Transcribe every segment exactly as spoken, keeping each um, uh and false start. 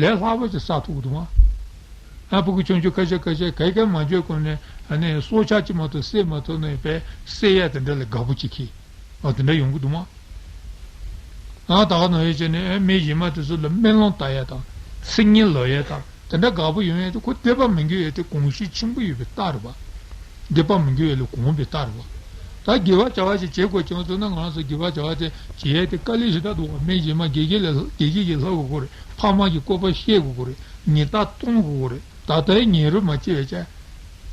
ལས་སླ་པོ་ཅིག་བསགས་ཐུབ་ཀྱི་འདུག་ཨ། ཨ་ཕྲུ་གུ་ཆུང་ཆུང་ཁ་ཤས་ཁ་ཤས་ག་གེ་མ་བྱས་གོང་ནས་ཨ་ནི་སྲོག་ཆགས་ཅིག་མ་གཏོགས་བསད་མ་ཐུབ་ནས་པས་བསད་ཡས་དེ་འདྲ་ལ་དགའ་པོ་ཅིག་ཁེལ། ཨ་དེ་འདྲ་ཡོང་གི་འདུག་མ། ཨ་ད་ག་ནང་བཞིན་བྱས་ནས་ཨ་མི་གཞན་མ་དེ་ཚོ་ལ་སྨོན་ལམ་བཏབ་ཡས་དང་ཚིག་ངན་ལབ་ཡས་དང་དེ་འདྲ་དགའ་པོ་ཡོང་ཡས་དེ་ཁོ་འདོད་པ་མི་འགྱུར་ཡས་དེ་གོམས་གཤིས་ཆེན་པོ་ཡོད་པའི་རྟགས་རེད་པ། འདོད་པ་མི་འགྱུར་ཡས་ལ་གོམས་པའི་རྟགས་རེད་པ། ད་དགེ་བ་བྱ་བ་ཞིག་བྱེད་དགོས་བྱུང་སོང་ན་ང་ཚོ་དགེ་བ་བྱ་བ་དེ་བྱེད་ཡས་དེ་དཀའ་ལས་ཞེ་དྲག་འདུག་པ། མི་གཞན་མ་དགེ་རྒན་ལ་དགེ་རྒན་གྱིས་ལྷབ་དགོས་ཀྱི་རེད། ཕ་མ་གིས་བསྐུར་བ་བཤད་དགོས་ཀྱི་རེད། ཉེས་རྡུང་གཏོང་དགོས་ཀྱི་རེད། ད་ལྟའི་ཉེ་རབས་མ་སྐྱེས་པའི་ཅག་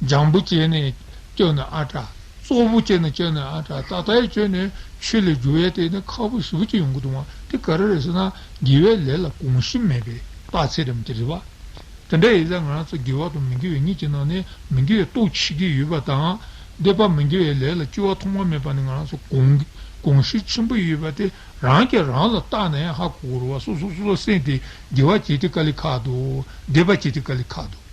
འཇམ་པོ་བྱས་ནས་སྐྱོ་ན་ཨ་དྲག་བཙོག་པོ་བྱས་ནས་སྐྱོ་ན་ཨ་དྲག་ད་ལྟའི་ཁྱོད་ནི་ཆོས་ལ་འགྱུར་ཡས་དེ་ནི་ཁག་པོ་ཞེ་པོ་ཅིག་ཡོང་གི་འདུག་པ། དེ་ག་རེ་རེད་ཟེར་ན་དགེ་བའི་ལས་ལ་གོམས་གཤིས་མེད་པའི་རྟགས་མཚན་རེད་མ་དེ་རེད་པ། དེ་འདྲ་ཡིན་ཙང་ང་རང་ཚོ་དགེ་བ་དང་མི་དགེ་བའི་གཉིས་ཀྱི་ནང་ནས་མི་དགེ་བའི་སྟོབས་ཆེ་གི་ཡོད་པ་དང་། འདོད་པ་མི་དགེ་བའི་ལས་ལ་སྐྱོ་བ་ཐོག་མ་མེད་པ་ནི་ང་རང་ཚོ་གོམས་གོམས་གཤིས་ཆེན་པོ་ཡོད་པ་དེ་རང་གིས་རང་ལ་བརྟག་ནས་ཧ་གོ་དགོས་རེད་པ། སོ་སོ་སོ་སོ་སེམས་དེ་དགེ་བ་བྱེད་དུས་དཀའ་ལས་ཁག་འདུག་འདོད་པ་བྱེད་དུས་དཀའ་ལས་ཁག་འདུག་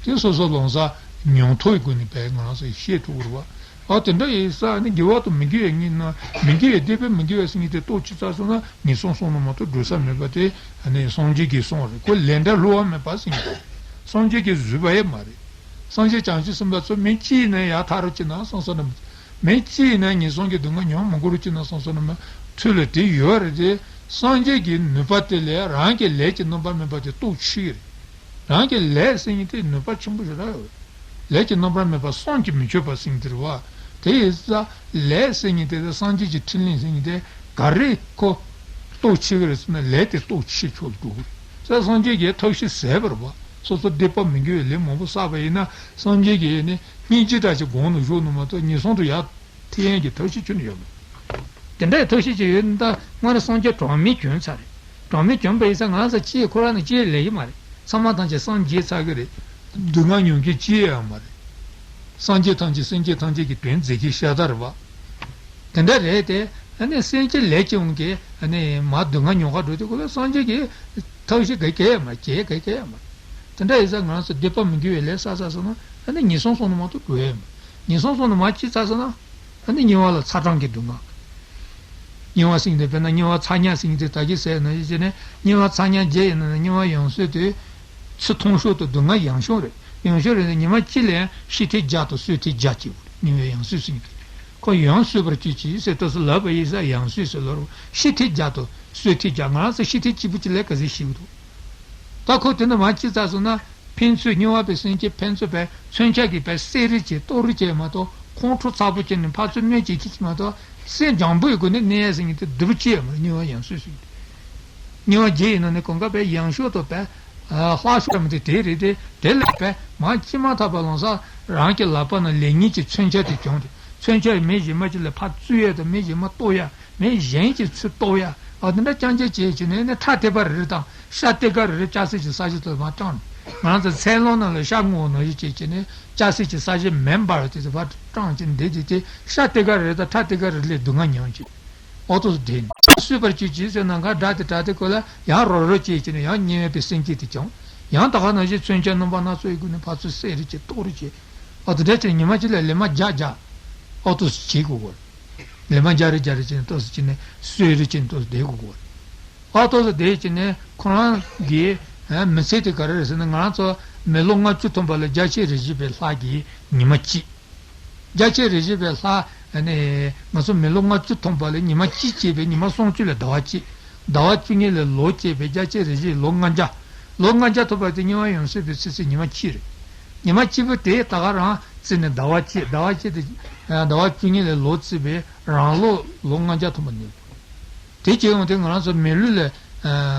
དེ་སོ་སོ་ལོ་ཙཱ་མྱོང་ཐོག་གི་སྒོ་ནས་བས་ང་རང་ཚོ་ཤེས་ཐུབ་ཀྱི་རེད་པ། ཨ་དེ་འདྲ་ཡིན་ཙང་ནི་དགེ་བ་དང་མི་དགེ་བའི་གཉིས་ནང་མི་དགེ་བའི་འདོད་པའི་མི་དགེ་བའི་སེམས་ཉིད་དེ་སྟོབས་ཆེ་ཙང་སོང་ན་ངན་སོང་སོང་ན་མ་གཏོགས་འགྲོ་ས་མེད་པ་དེ་ནི་སངས་རྒྱས་ཀྱིས་གསུངས་རེད། ཁོ་ལས་འབྲས་བསླུ་བ་མེད་པ་སེམས་ཉིད་དེ་སངས་རྒྱས་ཀྱིས་བཟོས་པ་ཡང་མ་རེད། སངས་རྒྱས་བྱང་ཆུབ་སེམས་དཔའ་ཚོ་མི་གཅིག་ཡིན་ན་ཡར་ཐར་རོགས་བྱེད་ན་སོང་ས་ན་མི་གཅིག་ཡིན་ན་ངན་སོང་གི་སྡུག་བསྔལ་མྱོང་མི་དགོས་རོགས་བྱེད་ན་སོང་ས་ན་མི་ཐུགས་ལ་དེ་ཡོད་རེད་དེ། སངས་རྒྱས་ཀྱི་ནུས་པ་དེ་ལས་རང་གི་ལས་ཀྱི་རྣམ་པར་སྨིན་པ་དེ་སྟོབས་ཆེ་གི་རེད། རང་གི་ལས་ཟེར་མཁན་དེ་ནུས་པ་ཆེན་པོ་ཞེ་དྲག་ཡོད་རེད། ལས་ཀྱི་རྣམ་པར་སྨིན་པ་བསམ་གྱིས་མི་ཁྱབ་པ་ཟེར་མཁན་དེ་རེད་པ། དེ་ཡིན་ཙང་ལས་ཟེར་མཁན་དེ་སངས་རྒྱས་ཀྱི་ཕྲིན་ལས་ཟེར་མཁན་དེ་ག་རེ་ཁོ་སྟོབས་ཆེ་གི་རེད་ཟེར་ན་ལས་དེ་སྟོབས་ཆེ་ཆོག་འགྲོ་གི་རེད། ས་སངས་རྒྱས་ཀྱིས་ཐབས་ཤེས་ཟད་པ་རེད་པ། སོ་སོ་འདོད་པ་མི་དགེ་བའི་ལས་མང་པོ་བསགས་པ་ཡིན་ན་སངས་རྒྱས་ཀྱིས་ནི་སྙིང་རྗེ་དྲག་ཅིག་དགོངས་ནས་བཞུགས་ནས་མ་གཏོགས་ངན་སོང་དུ་ཡར་ཐེབས་ཡས་ཀྱི་ཐབས་ཤེས་ཁྱོན་ནས་ཡོད་མ་རེད། དེ་འདྲའི་ཐབས་ཤེས་ཅིག་ཡོད་ན་ད་སྔོན་ལ་སངས་རྒྱས་གྲངས་མེད་བྱོན་ཚར་རེད། གྲངས་མེད་བྱོན་པ་ཡིན་ཙང་ང་རང་ཚོ་ཅི་ཡི་ཁོ་རང་ནི་ཅི་ཡི་ལས་ཀྱི་མ་རེད། ཚང་མ་ཐམས་ཅད་སངས་རྒྱས་ཚར་གི་རེད། སྡུག་བསྔལ་མྱོང་མཁན་ཅི་ཡང་མ་རེད། སངས་རྒྱས་ཐམས་ཅད་སེམས་ཅན་ཐམས་ཅད་ཀྱི་དོན་མཛད་མཁན་ཤ་སྟག་རེད་པ། དེ་འདྲ་རེད་དེ། ཨ་ནི་སེམས་ཅན་ལས་ཀྱི་དབང་གིས་ཨ་ནི་མ་སྡུག་བསྔལ་མྱོང་ག་འགྲོ་དུས་ཁོ་ལ་སངས་རྒྱས་ཀྱིས་ཐབས་ཤེས་ག་གེ་ཡང་མ་བྱས་ག་གེ་ཡང་མ་རེད། དེ་འདྲ་ཡིན་ཙང་ང་རང་ཚོ་འདོད་པ་མི་དགེ་བའི་ལས་བསགས་བསགས་སོང་ན་ཨ་ནི་ངན་སོང་སོང་ན་མ་གཏོགས་འགྲོ་ཡས་མ་རེད། ངན་སོང་སོང་ན་མ་ཅི་ཚར་སོང་ན། ཨ་ནི་དམྱལ་བ་ལ་ཚ་གྲང་གི་སྡུག་བསྔལ། དམྱལ་བ་ཟེར་མཁན་དེ་དཔེར་ན་དམྱལ་བ་ཚ་དམྱལ་ཟེར་མཁན་དེ་ད་གིན་ཟེར་ནང་བཞིན་བྱས་ནས་དམྱལ་བ་ཚ་དམྱལ་བརྒྱད་ཡིན་ན་དམྱལ་བ་ཡང་སོས་དེ། ཚུལ་མཐོང་ཤོས་དང་སྡུག་བསྔལ་ཡང་ཤོས་རེད། ཡང་ཤོས་རེད་ནས་ཉི་མ་གཅིག་ལ་ཡང་ཤི་ཐེངས་བརྒྱ་དང་གསོས་ཐེངས་བརྒྱ་སྐྱེ་དགོས་རེད། དམྱལ་བའི་ཡང་སོས་ཟེར་མཁན་དེ། ཁོ་ཡང་གསོས་པར་གྱུར་ཅིག་ཟེར་ཏོག་ཙམ་ལབ་པ་ཡིན་ས་ཡང་སོས་ཟེར་ལབ་རུང་ཤི་ཐེངས་བརྒྱ་དང་གསོས་ཐེངས་བརྒྱ་ང་རང་ཚོ་ཤི་ཐེངས་གཅིག་པུ་གཅིག་ལ་ག་ཚོད་ཤི་གི་འདུག་ད་ཁོ་དེ་འདྲ་མ་ཅི་ཚར་སོང་ན། ཕན་ཚུན་དམྱལ་བ་པའི་སེམས་ཅན་ཕན་ཚུན་པའི་མཚོན་ཆ་གིས་པའི་བསད་རེས་བྱས་གཏོར་རེས་བྱས་མ་གཏོགས་ཁོང་ཁྲོ་ཚ་པོ་བྱས་ནས་ཕར་ཚུར་གནོད་བྱེད་ཀྱི་ཅིག་མ་གཏོགས་སེམས་སྦྱང་པོའི་སྒོ་ནས་གནས་ཡ་ཟེར་མཁན་དེ་སྡུག་པོ་ཅི་ཡང་མ་རེད། དམྱལ་བ་ཡང་སོས་ཟེར་མཁན་དེ། དམྱལ་བ་བརྒྱད་ཡིན་ན་ནི་གང་ག་པའི་ཡང་ཤོས་དང་པའི་ལྷག་ཤོས་མི་དེ་དེ་རེད་དེ། དེ་ལས་པའི་མ་ཅི་མ་ཐག་པ་ལོང་ས་རང་གི་ལག་པ་ན་ལེགས་ཉེས་ཀྱི་མཚོན་ཆ་དེ་བྱུང་དེ་མཚོན་ཆ་མི་གཞན་མ་ཅིག་ལ་ཕར་བཙུགས་ཡ་དང་མི་གཞན་མ་གཏོར་ཡ། མི་གཞན་གྱིས་ཚུར་གཏོར་ཡ། ཨ་དེ་འདྲ་རྐྱང་རྐྱང་བྱས་བྱས་ནས་ནི་ཁྲག་ཐིགས་པ་རེ་རེ་དང་ཤ་ཐིགས་ཀ་རེ་རེ་སྐྱ་སེར་གྱི་ས་གཞི་དུ་མར་བཀྲམ། ང་རང་ཚོ་ཚལ་སློང་ནང་ལ་ཤ་བརྔོས་པ་ནང་བཞིན་བྱས་བྱས་ནས་སྐྱ་སེར་གྱི་ས་གཞི་མེ་འབར་བ་དེ་ཚོ་ཕར་བཀྲམ་བྱས་བསྡད་བྱས་བྱས་ཤ་ཐིགས་ཀ་རེ་རེ་དང་ཁྲག་ཐིགས་ཀ་རེ་རེ་ལས་སྡུག་བསྔལ་མྱོང་བྱས། ཨོ་ཏོ་སྡོད་ནས་གསོད་པར་གྱུར་ཅིག་ཟེར་ནམ་མཁའ་བསྒྲགས་ཏེ་བསྒྲགས་ཏེ་ཁོ་ལ་ཡང་རོབ་རོབ་བྱས་བྱས་ནས་ཡང་དམྱལ་བའི་སེམས་ཅན་དེ་བྱུང་། ཡང་ད་ག་ནང་བཞིན་མཚོན་ཆ་རྣམ་པ་སྣ་ཚོགས་ཀྱི་སྒོ་ནས་ཕར་ཚུར་བསད་རེས་བྱས་གཏོར་རེས་བྱས། ཨོ་དེ་འདྲ་བྱས་ཉི་མ་གཅིག་ལ་ལེ་མ་བརྒྱ་བརྒྱ་ཨོ་ཏོ་བྱེད་དགོས་གོ། ལེ་མ་རྒྱག་རེས་རྒྱག་རེས་བྱས་ནས་ཏོག་ཙམ་བྱས་ནས་གསོད་རེས་བྱས་ནས་ཏོག་ཙམ་བསྡད་དགོས་གོ། ཨ་ཏོག་ཙམ་བསྡད་བྱས་ནས་ཁོ་རང་གི་མི་ཚེ་དེ་ག་རེ་རེད་ཟེར་ན་ང་རང་ཚོ་མི་ལོ་ལྔ་བཅུ་ཐམ་པ་ལ་རྒྱ་ཆེ་རིགས་བཞི་པའི་ལྷ་གི་ཉི་མ་གཅིག་རྒྱ་ཆེ་རིགས་བཞི་པའི་ལྷ་ནི་ང་ཚོ་མི་ལོ་ལྔ་བཅུ་ཐམ་པ་ལ་ཉི་མ་གཅིག་སྐྱེས་པའི་ཉི་མ་སུམ་ཅུ་ལ་ཟླ་བ་གཅིག་ཟླ་བ་བཅུ་གཉིས་ལ་ལོ་སྐྱེས་པའི་རྒྱ་ཆེ་རིགས་བཞི་ལོ་ལྔ་བརྒྱ། ལོ་ལྔ་བརྒྱ་ཐམ་པ་དེ་དམྱལ་བ་ཡང་སོས་པའི་ཚེ་ཚད་ཉི་མ་གཅིག་རེད། ཉི་མ་གཅིག་པོ་དེ་ད་ག་རང་བརྩིས་ནས་ཟླ་བ་གཅིག་ཟླ་བ་གཅིག་དེ་ཟླ་བ་བཅུ་གཉིས་ལ་ལོ་བརྩིས་པའི་རང་ལོ་ལོ་ལྔ་བརྒྱ་ཐམ་པ་ནི། དེ་བྱས་ཡོང་དུས་ང་རང་ཚོ་མི་ལུས་ལ་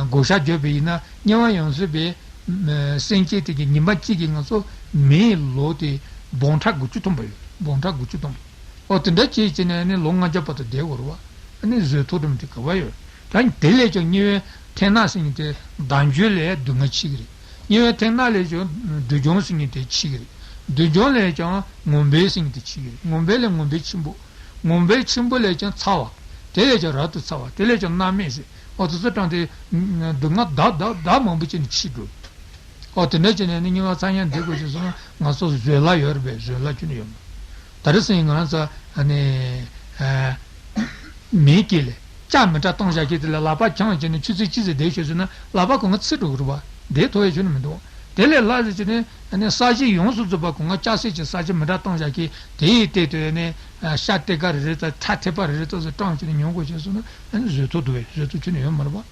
བགོ་བཤའ་བརྒྱབ་པ་ཡིན་ན་དམྱལ་བ་ཡང་སོས་པའི་སེམས་ཅན་དེ་གི་ཉི་མ་གཅིག་གིས་ང་ཚོ་མིའི་ལོ་དེ་འབུམ་ཕྲག་དགུ་བཅུ་ཐམ་པ་ཡོད། འབུམ་ཕྲག་དགུ་བཅུ་ཐམ་པ། ཨོ་དེ་འདྲ་བྱས་བྱས་ནས་ནི་ལོ་ལྔ་བརྒྱ་བར་དུ་བསྡད་དགོས་རེད་བ། ཨ་ནི་བཟོད་ཐུབ་རམ་དེ་ག་བ་ཡོད། ད་དེ་ལས་ཀྱང་དམྱལ་བའི་མཐའ་ན་ཟེར་མཁན་དེ་བདག་འཇོམས་ལས་སྡུག་བསྔལ་ཆེ་གི་རེད། དམྱལ་བའི་མཐའ་ན་ལས་ཀྱང་བདུད་འཇོམས་ཟེར་མཁན་དེ་ཆེ་གི་རེད། བདུད་འཇོམས་ལས་ཀྱང་ངུ་འབོད་ཟེར་མཁན་དེ་ཆེ་གི་རེད། ངུ་འབོད་ལས་ངུ་འབོད་ཆེན་པོ། ངུ་འབོད་ཆེན་པོ་ལས་ཀྱང་ཚ་བ། དེ་ལས་ཀྱང་རབ་ཏུ་ཚ་བ། དེ་ལས་ཀྱང་མནར་མེད་ཟེར། ཨོ་དེ་ཚོ་དྲངས་ཏེ་སྡུག་བསྔལ་བདག་བདག་བདག་མང་པོ་ཅིག་ནི་ཆེ་འགྲོ། ཨོ་དེ་འདྲ་བྱས་ནས་ནི་དམྱལ་བ་ཚ་དམྱལ་འདི་དགོས་ཅེས་སོང་ན་ང་ཚོ་བཟོད་གླགས་ཡོད་རེད་པས། བཟོད་གླགས་ཁྱོན་ནས་ཡོད་མ་རེད། ད་རེས་སང་ཉིན་ང་རང་ཚོ་ཨ་ནི་ཨ་མིའི་སྐད་ལས་ ལྕགས་མི་འདྲ་བཏང་བཞག་གི་དེ་ལ་ལག་པ་འཆང་བྱས་ནས་ཆུ་ཚོད་གཅིག་ཙམ་བསྡད་ཤོག་ཟེར་ན་ལག་པ་གང་ག་ཚིག་འགྲོ་གི་རེད་པ། བསྡད་ཐུབ་ཡ་ཁྱོན་ནས་མི་འདུག་དེ་ལས་སླ་ཟེར་གྱི་ནི་ཨ་ནི་ས་གཞི་ཡོངས་སུ་རྫོགས་པ་གང་ག་ལྕགས་སྲེག་གི་ས་གཞི་མི་འདྲ་བཏང་བཞག་གི་དེའི་སྟེང་དུ་ཨ་ནི་ཤ་ཏེ་ཀ་རེ་རེ་དང་ཁྲག་ཐེབས་པ་རེ་རེ་ཙམ་ཙམ་བཀྲམ་བྱས་ནས་ཉོ་དགོས་བྱས་སོང་ན་ཨ་ནི་བཟོད་ཐུབ་འདུག་པས། བཟོད་ཐུབ་ཁྱོན་ནས་ཡོད་མ་རེད་པ།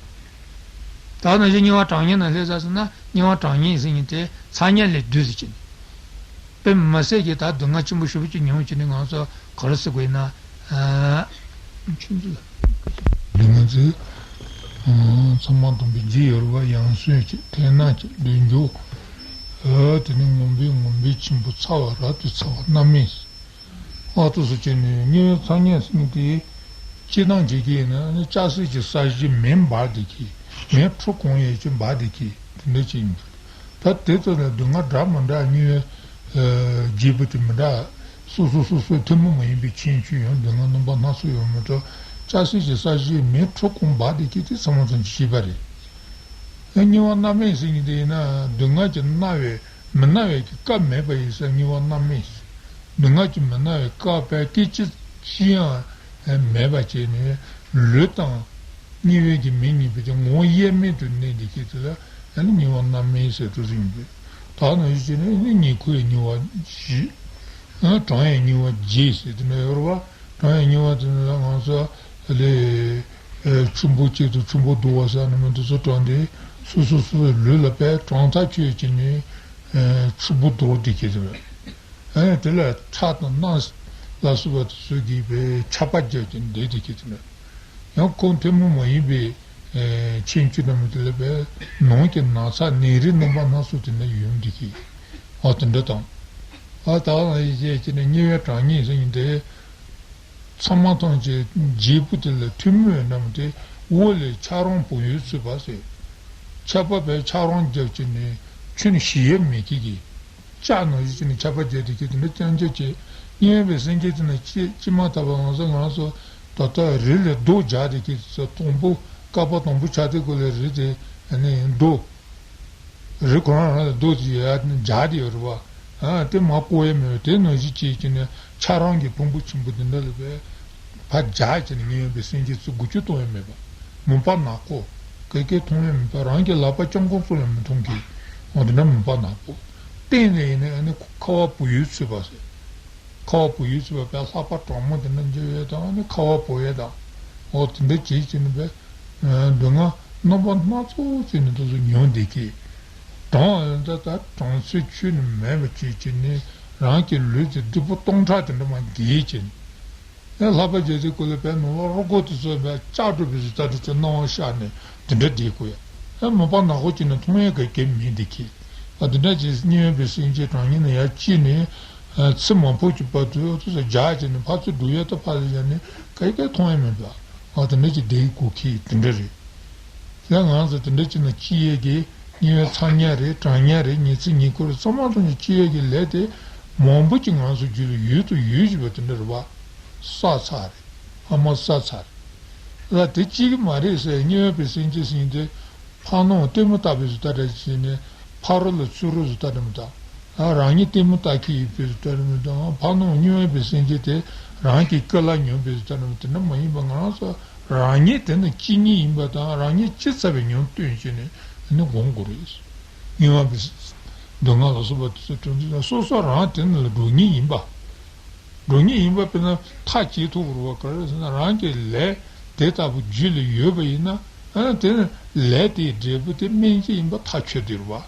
ད་ནང་བཞིན་དམྱལ་བ་གྲང་དམྱལ་ནང་སླེབས་ཚར་སོང་ན་དམྱལ་བ་གྲང་དམྱལ་ཟེར་མཁན་དེ་ཚ་དམྱལ་ལས་བསྡུས་ཟེར་གྱི་ནི། དཔེ་མི་སྲིད་ཀྱི་ད་སྡུག་བསྔལ་ཆེན་པོ་ཞེ་པོ་ཅིག་མྱོང་བྱས་ནས་ང་ཚོ་ག་རེ་ཟེར་དགོས་ཡིན་ན། ཨ། ཆུ་འཛུལ། སྡུག་བསྔལ་ཚེ། ཨ། ཚང་མ་སྡོམ་པའི་རྗེས་ཡོལ་བ་ཡང་སོས་ཀྱི་དེ་ན་ཀྱི་ལུས་འགྱུར། ཨ། དེ་ནི་ངུ་འབོད་ངུ་འབོད་ཆེན་པོ་ཚ་བ་རབ་ཏུ་ཚ་བ་རྣམ་སྨིན། ཨ་ཏོ་སུ་ཅན་ནི་དམྱལ་བའི་ཚ་དམྱལ་ཟེར་མཁན་དེ། སྤྱིར་བཏང་བྱེད་ཀྱི་ཡིན་ན་ནི་ལྕགས་སྲེག་གི་ས་གཞི་མེ་འབར་བསྡད་ཀྱི། མེ་འཕྲོ་གང་ཡོད་ཀྱི་འབར་བསྡད་ཀྱི་དེ་འདྲ་ཅིག་ཡིན་པ། ད་དེ་ཚོ་ལ་སྡུག་བསྔལ་འདྲ་མི་འདྲ་དམྱལ་བའི་ཨ་རྒྱལ་པོ་དེ་མི་འདྲ། སོ་སོ་སོ་སོའི་ཐུན་མོང་མ་ཡིན་པའི་ཁྱད་ཆོས་ཡང་སྡུག་བསྔལ་རྣམ་པ་སྣ་ཚོགས་ཡོད་མ་གཏོགས་ལྕགས་སྲེག་གི་ས་གཞི་མེ་འཕྲོ་གང་འབར་བསྡད་ཀྱི་དེ་ཚང་མ་ཚང་གི་ཤེས་པ་རེད། དམྱལ་བ་རྣམ་སྨིན་ཟེར་མཁན་དེ་ཡིན་ན་སྡུག་བསྔལ་གྱི་མནར་བའི་མི་མནར་བའི་གི་སྐབས་མེད་པ་ཡིན་ས་དམྱལ་བ་རྣམ་སྨིན། སྡུག་བསྔལ་གྱི་མི་མནར་བའི་སྐབས་དཔེ་སྐད་ཅིག་ཅི་ཡང་མེད་པ་བྱས་ནས་ལུས་དང་དམྱལ་བའི་གི་མི་གཉིས་པོ་དེ་ངོ་བོ་དབྱེར་མེད་དུ་གནས་འདི་སྐད་དེ་ལ་ཨ་ནི་དམྱལ་བ་རྣམ་སྨིན་ཟེར་དུ་ཟིན་པས། ད་ནང་བཞིན་བྱས་ནས་ཨ་ནི་ཉེ་འཁོར་དམྱལ་བ་བཞི། ཨ་གྲང་དམྱལ་དམྱལ་བ་བརྒྱད་ཟེར་དེ་འདྲ་ཡོད་རེད་བ། གྲང་དམྱལ་དམྱལ་བ་དེ་ནི་ལ་ང་ཚོ་ལས་ཆུ་འབུད་བྱེད་དུ་ཆུ་འབུད་བརྡོལ་བ་ཟེར་ནི་མི་འདུག་ཚོ་གྲང་དེ་སོ་སོ་སོ་སོའི་ལུས་ལ་དཔེ་གྲང་ཐག་ཆོད་བྱས་ནས་ཆུ་འབུད་བརྡོལ་འདི་སྐད་དེ་རེད། ཨེ་དེ་ལ་ཁྲག་དང་རྣག་ལ་སོགས་པ་དེ་ཚོ་གིས་པའི་ཆར་པ་བརྒྱབ་ཀྱིན་བསྡད་དེ་ཁྱེད་དེ་ནས་ཡང་ཁོང་ཐུན་མོང་མ་ཡིན་པའི་ཨེ་ཁྱད་ཆོས་འདྲ་མི་དེ་ལ་པའི་ནང་གི་ན་ཚ་ནད་རིགས་རྣམ་པ་སྣ་ཚོགས་དེ་འདྲ་ཡོང་འདི་ཁྱེད་ཨ་དེ་འདྲ་དང་། ཨ་ད་ལ་ཡི་ཅེས་ཀྱི་ནས་དམྱལ་བའི་གྲང་དམྱལ་ཟེར་ཡིན་ཏེ། ཚང་མ་ཐམས་ཅད་རྒྱལ་པོ་དེ་ལ་ཐུན་མོང་རྣམས་ཏེ་དབུ་ལས་ཆགས་རོང་བུ་ཡུག་ཚུད་པ་ཟེར། ཆར་པ་བས་ཆགས་རོང་བརྒྱབ་ཀྱི་ནས་ཁྱོན་ཞི་ཡས་མེད་ཀྱི་གི། ལྕགས་ནང་བཞིན་བྱས་ནས་ཆར་པ་བརྒྱབ་དེ་ཁྱེད་དེ་འདྲ་རྐྱང་རྐྱང་བྱས། དམྱལ་བའི་སེམས་ཅན་དེ་ན་ཅི་ཅི་མ་ཐག་པ་ང་ཚོ་ང་ཚོ་ད་ལྟ་རི་ལས་རྡོ་རྒྱག་དེ་ཁྱེད་དེ་དང་པོ་བསྐལ་པ་དང་པོ་ཆགས་དེ་གོ་ལས་རི་དེ་ནས་རྡོ། རི་ཁོ་རང་རང་ལ་རྡོ་དེ་ཡར་རྒྱག་དེ་ཡོད་རེད་བ། ཨ་དེ་མ་བརྐོ་ཡས་མེད་པ་དེ་ནང་བཞིན་བྱས་ཀྱི་ནས་ཆགས་རོང་གི་ཕུང་པོ་ཆེན་པོ་དེ་འདྲ་ལ་བས་ཕར་རྒྱག་ཀྱི་ནས་དམྱལ་བའི་སེམས་ཅན་ཚོ་འགུལ་སྐྱོད་གཏོང་ཡས་མེད་པ། མུན་པ་ནག་པོ། ག་གེ་མཐོང་ཡས་མེད་པ་རང་གི་ལག་པ་རྐྱང་རྐང་ཙམ་ཡང་མི་མཐོང་གི། འོ་དེ་འདྲ་མུན་པ་ནག་པོ། སྟེང་ལ་ཡིན་ནས་ཨ་ནི་ཁ་བ་བུ་ཡུག་ཚུད་པ་ཟེར། ཁ་བ་བུ་ཡུག་ཚུད་པ་བས་ལྷགས་པ་གྲང་མོ་དེ་འདྲ་འཇོ་ཡས་དང་ཨ་ནི་ཁ་བ་བུ་ཡས་དང་། འོ་དེ་འདྲ་བྱེད་ཀྱི་ནི་བས། སྡུག་བསྔལ་རྣམ་པ་སྣ་ཚོགས་བྱས་ནས་དེ་ཚོ་མྱོང་བསྡད་ཀྱི། གྲང་ད་ད་གྲང་ཚད་ཁྱོན་ནས་མེད་པ་བྱེད་ཀྱི་ནི་རང་གི་ལུས་ཀྱི་སྡུག་པོ་སྟོང་ཕྲག་དེ་འདྲ་མ་འགྱེལ་ཀྱི། ཨེ་ལྷགས་པ་རྒྱལ་སྲས་ཀུན་ལས་པའི་ནང་ལ་རོ་གོ་དེ་ཚོ་བས་ལྕགས་འགྲོ་བའི་བཟོ་ལྟ་དེ་ཚོ་སྣང་བ་ཤར་ནས་དེ་འདྲ་བསྡད་དགོས་ཡ། ཨེ་མུན་པ་ནག་པོ་ཅིག་ནས་མཐོང་ཡས་ག་གེ་མེད་འདི་ཁྱེད། ཨ་དེ་འདྲ་ཅིག་དམྱལ་བའི་སེམས་ཅན་གྲང་དམྱལ་ནས་ཡར་སྐྱེས་ནས་ཨ་ཚེ་མང་པོ་གི་བར་དུ་ཨ་ཚོ་རྒྱགས་བྱས་ནས་ཕར་ཚུར་འགྲོ་ཡས་ད་ཕར་ལ་བཞག་ནས་ག་གེ་མཐོང་ཡས་མེད་པ། ཨ་དེ་འདྲ་ཅིག་བསྡད་དགོས་ཁྱེད་དེ་འདྲ་རེད། ཡང་ང་ཚོ་དེ་འདྲ་ཅིག་ནས་སྐྱེ་ཡས་ཀྱི་དམྱལ་བའི་ཚ་དམྱལ་རེད་གྲང་དམྱལ་རེད་ཉི་ཚེ་ཉེ་འཁོར་རེད་ཚང་མ་ཚང་མ་སྐྱེ་ཡས་ཀྱི་ལས་དེ་མང་པོ་ཅིག་ང་ཚོ་རྒྱུད་ལ་ཡོད་དུ་ཡོད་བཞིན་པ་དེ་འདྲ་རེད་བ། བསགས་ཚར་རེད། ཨ་མ་བསགས་ཚར་རེད། ལ་དེ་གཅིག་གི་མ་རེད་ཟེར་དམྱལ་བའི་སེམས་ཅན་ཟེར་དེ་ཕར་ནང་ལྟད་མོ་ལྟ་བུ་ཟེར་ལྟ་འདྲ་བྱས་ནས་ཕ་རོལ་ལ་ཚུར་རོལ་ཟེར་ལྟ་འདྲ་མི་ལྟ། ཨ་རང་ཉིད་ལྟད་མོ་ལྟ་མཁན་ཡིན་པའི་ཟེར་ལྟ་འདྲ་མི་ལྟ། ཕར་ནང་དམྱལ་བའི་སེམས་ཅན་དེ་རང་གི་སྐུ་ལ་མྱོང་བའི་ཟེར་ལྟ་འདྲ་མི་དེ་འདྲ་མ་ཡིན་པ་ང་རང་ཚོ་རང་ཉིད་དེ་ནི་གཅིག་ཉིད་ཡིན་པ་དང་རང་ཉིད་ཇི་ལྟ་བུའི་ཉམས་སྟོན་བྱས་ནས་ནི་སྒོམ་དགོས་རེད། དམྱལ་བའི་སྡུག་བསྔལ་ལ་སོགས་པ་དེ་ཚོ་དྲན་དུས་ན་སོ་སོ་རང་དེ་ནི་ལ་འགྲོ་ཉིད་ཡིན་པ། འགྲོ་ཉིད་ཡིན་པ་དཔེར་ན་ཐག་བཅད་ཐུབ་དགོས་པ་ག་རེ་ཟེར་ན་རང་གི་ལས་དེ་ལྟ་བུ་རྒྱུད་ལ་ཡོད་པ་ཡིན་ན་ཨ་དེ་ནི་ལས་དེའི་འབྲས་བུ་དེ་སྨིན་གྱི་ཡིན་པ་ཐག་ཆོད་དེ་རེད་བ།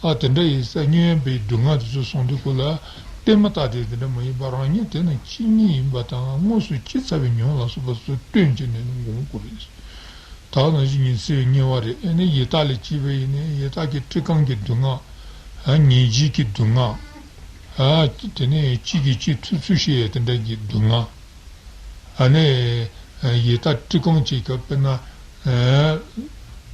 ཨ་དེ་འདྲ་ཡིན་ས་དམྱལ་བའི་སྡུག་བསྔལ་དེ་ཚོ་སོང་དུས་སྐོར་ལ་ལྟད་མོ་ལྟ་དེ་དེ་འདྲ་མ་ཡིན་པ་རང་ཉིད་དེ་ནི་གཅིག་ཉིད་ཡིན་པ་དང་དངོས་སུ་ཅི་ཙམ་པའི་མྱོང་ལ་སོགས་པ་ཚོ་སྟོན་བྱས་ནས་ནི་འགོང་དགོས་རེད། ད་ནང་བཞིན་ཉི་ཚེ་བའི་དམྱལ་བ་རེད། ཨ་ནི་ཡི་དྭགས་ལ་སྐྱེས་པ་ཡིན་ནའི་ཡི་དྭགས་ཀྱི་སྤྲི་རྐང་གི་སྡུག་བསྔལ། ཨ་ཉིན་བྱེད་ཀྱི་སྡུག་བསྔལ། ཨ་དེ་ནས་གཅིག་གིས་གཅིག་ཐུབ་ཚོད་བྱེད་ཡས་དེ་འདྲ་གི་སྡུག་བསྔལ། ཨ་ནི་ཡི་དྭགས་སྤྲི་རྐང་གཅིག་ག་དཔེར་ན་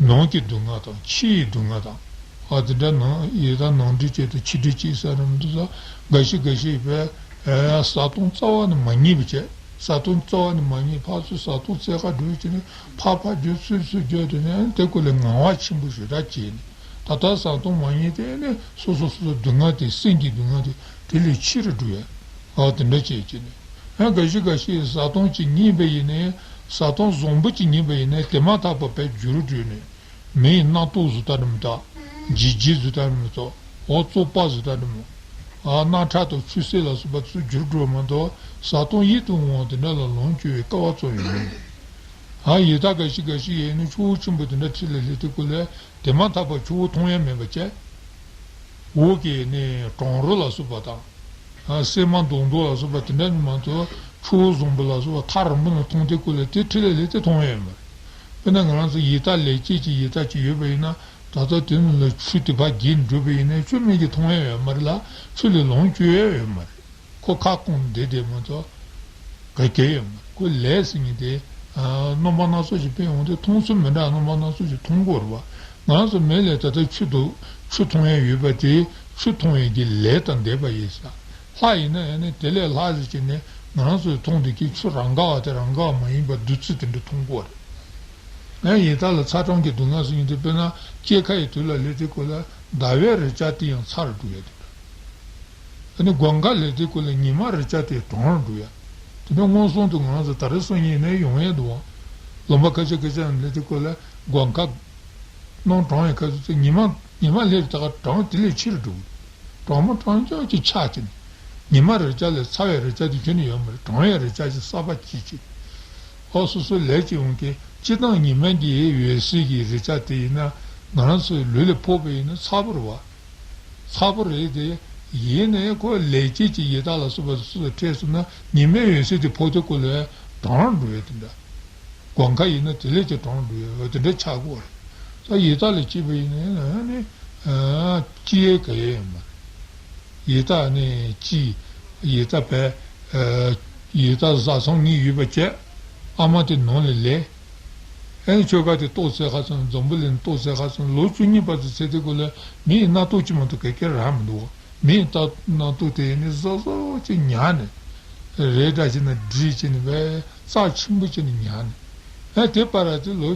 ནང་གི་སྡུག་བསྔལ་དང་ཕྱི་ཡི་སྡུག་བསྔལ་དང་། ཨ་དེ་འདྲ་ནང་ཡི་དྭགས་ནང་འདྲེས་བྱས་དང་ཕྱི་འདྲེས་བྱས་ས་རིམ་དུ་ས་འགའ་ཞིག་འགའ་ཞིག་བས་བཟའ་བཏུང་རྩ་བ་ནས་མ་རྙེད་པ་བྱས། བཟའ་བཏུང་རྩ་བ་ནས་མ་རྙེད་ཕར་ཚུར་བཟའ་བཏུང་རྩེ་ཁ་འགྲོས་བྱས་ནས་ཕར་ཕར་རྒྱུག་ཚུར་ཚུར་རྒྱུག་དེ་ནས་དེ་ཀུན་ལས་ངལ་བ་ཆེན་པོ་ཞེ་དྲག་བྱས་ནས་ད་ལྟ་བཟའ་བཏུང་མ་རྙེད་དེ་ནས་སོ་སོ་སོ་སོ་སྡུག་བསྔལ་དེ་སེམས་ཀྱི་སྡུག་བསྔལ་དེ་དེ་ལས་ཆེ་རུ་འགྲོ་ཡ། ཨ་དེ་འདྲ་བྱས་བྱས་ནས་ཡང་འགའ་ཞིག་འགའ་ཞིག་བཟའ་བཏུང་ཅིག་རྙེད་པ་ཡིན་ནའི་ བཟའ་བཏུང་བཟང་པོ་ཅིག་ཉོས་པ་ཡིན་ན་དེ་མ་ཐག་པ་བས་འགྱུར་འགྲོས་ནས། མི་ཡི་རྣག་ཏོག་བཟོ་ལྟ་འདྲ་མི་འདུག་ལྗིད་ལྗིད་བཟོ་ལྟ་འདྲ་མི་འདུག་འོ་བཙོག་པ་བཟོ་ལྟ་འདྲ་མི་འདུག་ཨ་རྣག་ཁྲག་དང་ཆུ་སེར་ལ་སོགས་པ་ཚུར་འགྱུར་འགྲོ་མ་གཏོགས་བཟའ་བཏུང་ཡིད་དུ་འོང་བ་དེ་འདྲ་ལ་ལོངས་སྤྱོད་པའི་སྐལ་བ་ཙམ་ཡང་མེད། ཨ་ཡི་དྭགས་འགའ་ཞིག་འགའ་ཞིག་ཡིན་ན་ཆུ་བོ་ཆེན་པོ་དེ་འདྲ་འཁྲིས་ལ་སླེབས་དུས་སྐབས་ལ་དེ་མ་ཐག་པ་ཆུ་བོ་མཐོང་ཡ་མེད་པ་བྱས། འོག་གི་ནི་གྲང་རོ་ལ་སོགས་པ་དང་། ཨ་སྲན་མ་མདོག་མདོག་ལ་སོགས་པ་དེ་འདྲ་ནི་མ་གཏོགས་ཆུ་བོ་བཟང་པོ་ལ་སོགས་པ་ཐག་རིང་པོ་ནས་མཐོང་དུས་སྐབས་ལ་དེ་འཁྲིས་ལ་སླེབས་དུས་མཐོང་ཡ་ཡོད་མ་རེད། དཔེར་ན་ང་རང་ཚོ་ཡི་དྭགས་ལས་སྐྱེས་ཀྱི་ཡི་དྭགས་ཅིག་ཡོད་པ་ཡིན་ན་ད་ལྟ་དེ་ནང་ལ་ཆུ་དེ་ཕར་བརྒལ་འགྲོ་བ་ཡིན་ན་ཆུ་མིག་གིས་མཐོང་ཡ་ཡོད་མ་རེད་ལ་ཆུ་ལས་ལོངས་སྤྱོད་ཡ་ཡོད་མ་རེད། ཁོ་ཁ་སྐོམ་བསྡད་བསྡད་མ་གཏོགས་ག་གེ་ཡོད་མ་རེད། ཁོ་ལས་ཟེར་མཁན་དེ་ཨ་རྣམ་པ་སྣ་ཚོགས་ཤིག་དཔེ་འོང་དུས་མཐོང་ཚུལ་མི་འདྲ་རྣམ་པ་སྣ་ཚོགས་ཤིག་མཐོང་གི་ཡོད་རེད་པ། ང་ཚོ་མི་ལ་ད་ལྟ་ཆུ་འདུག་ཆུ་མཐོང་ཡ་ཡོད་པ་དེ་ཆུ་མཐོང་ཡ་གི་ལས་དང་ལྡན་པ་ཡིན་ས། ལྷ་ཡིན་ན་ཡང་ནི་དེ་ལས་ལྷག་ཟེར་གྱི་ནི་ང་རང་ཚོས་མཐོང་དུས་ཀྱི་ཆུ་རང་ག་བ་དེ་རང་ག་བ་མ་ཡིན་པ་བདུད་རྩི་དེ་འདྲ་མཐོང་གི་ཡོད་རེད། ཡང་ཡི་དྭགས་ལ་ཚ་གྲང་གི་སྡུག་བསྔལ་ཟེར་མཁན་དེ་དཔེར་ན་སྐྱེས་ཁ་ཡི་དུས་ལ་སླེབས་དུས་སྐབས་ལ་ཟླ་བའི་རེག་བྱ་དེ་ཡང་ཚ་རུ་འགྲོ་ཡ་དེ་འདྲ། ཨ་ནི་དགུན་ཁ་སླེབས་དུས་སྐབས་ལ་ཉི་མ་རེག་བྱ་དེ་གྲང་རུ་འགྲོ་ཡ། དེ་འདྲ་མངོན་སུམ་དུ་ང་རང་ཚོ་ད་རེས་སང་ཉིན་ནས་ཡོང་ཡ་འདུག་བ། ལོ་མ་ཁ་ཤས་ཁ་ཤས་སླེབས་དུས་སྐབས་ལ་དགུན་ཁ་གནམ་གྲང་ཡ་ཁ་ཤས་ཚོ་ཉི་མ་ཉི་མ་སླེབས་ད་ག་གྲང་དེ་ལས་ཆེ་རུ་འགྲོ་གི་འདུག་གྲང་མོ་གྲང་རྐྱང་ཅིག་ཆགས་ཀྱི་ནི། ཉི་མ་རེག་བྱ་ལས་ཚ་བའི་རེག་བྱ་དེ་ཁྱོན་ནས་ཡོད་མ་རེད། གྲང་ཡའི་རེག་བྱ་ཞིག་གསར་པ་སྐྱེས་ཀྱི། ཨོ་སོ་སོའི་ལས་ཀྱི་དབང་གིས་སྤྱིར་བཏང་ཉི་མ་གི་འོད་ཟེར་གྱི་རེག་བྱ་དེ་ཡིན་ན་ང་རང་ཚོའི་ལུས་ལ་ཕོག་པ་ཡིན་ན་ཚ་པོ་རེད་བ། ཚ་པོ་རེད་དེ། ཡིན་ནའི་ཁོ་ལས་སྐྱེས་ཀྱི་ཡི་དྭགས་ལ་སོགས་པ་སོ་སོ་ལ་འཕྲད་སོང་ན་ཉི་མའི་འོད་ཟེར་དེ་ཕོག་དུས་སྐབས་ལ་གྲང་འགྲོ་ཡ་དེ་འདྲ། དགུན་ཁ་ཡིན་ན་དེ་ལས་ཀྱང་གྲང་འགྲོ་ཡ་དེ་འདྲ་ཆགས་ཀྱི་ཡོད་རེད། ས་ཡི་དྭགས་ལ་སྐྱེས་པ་ཡིན་ན་ནི་སྐྱེ་ཡས་ག་ཡས་ཡོད་མ་རེད། ཡི་དྭགས་ནི་སྐྱེས། ཡི་དྭགས་བས། ཡི་དྭགས་བཟའ་ཚང་གཉིས་ཡོད་པ་བྱས། ཨ་མ་དེ་ནང་ལ་ལས། ཨེ་ནི་ཁྱོ་ག་དེ་ཏོག་ཙེ་ཁ་ཚང་འཛམ་བུ་གླིང་ཏོག་ཙེ་ཁ་ཚང་ལོ་བཅུ་གཉིས་བར་དུ་ཚེ་དེ་གོ་ལ་མི་ཡི་རྣ་ཐོག་ཅི་མ་གཏོགས་ག་གེ་རག་མི་འདུག་མི་ཡི་རྟ་རྣ་ཐོག་དེ་ནི་བཟོ་བཟོ་ཅིག་ཉར་ནས། རེ་འདྲ་བྱས་ན་བསྒྲིགས་བྱས་ནས་བས་རྩ་ཆེན་པོ་བྱས་ནས་ཉར་ནས། ཨེ་དེ་བར་དུ་ལོ།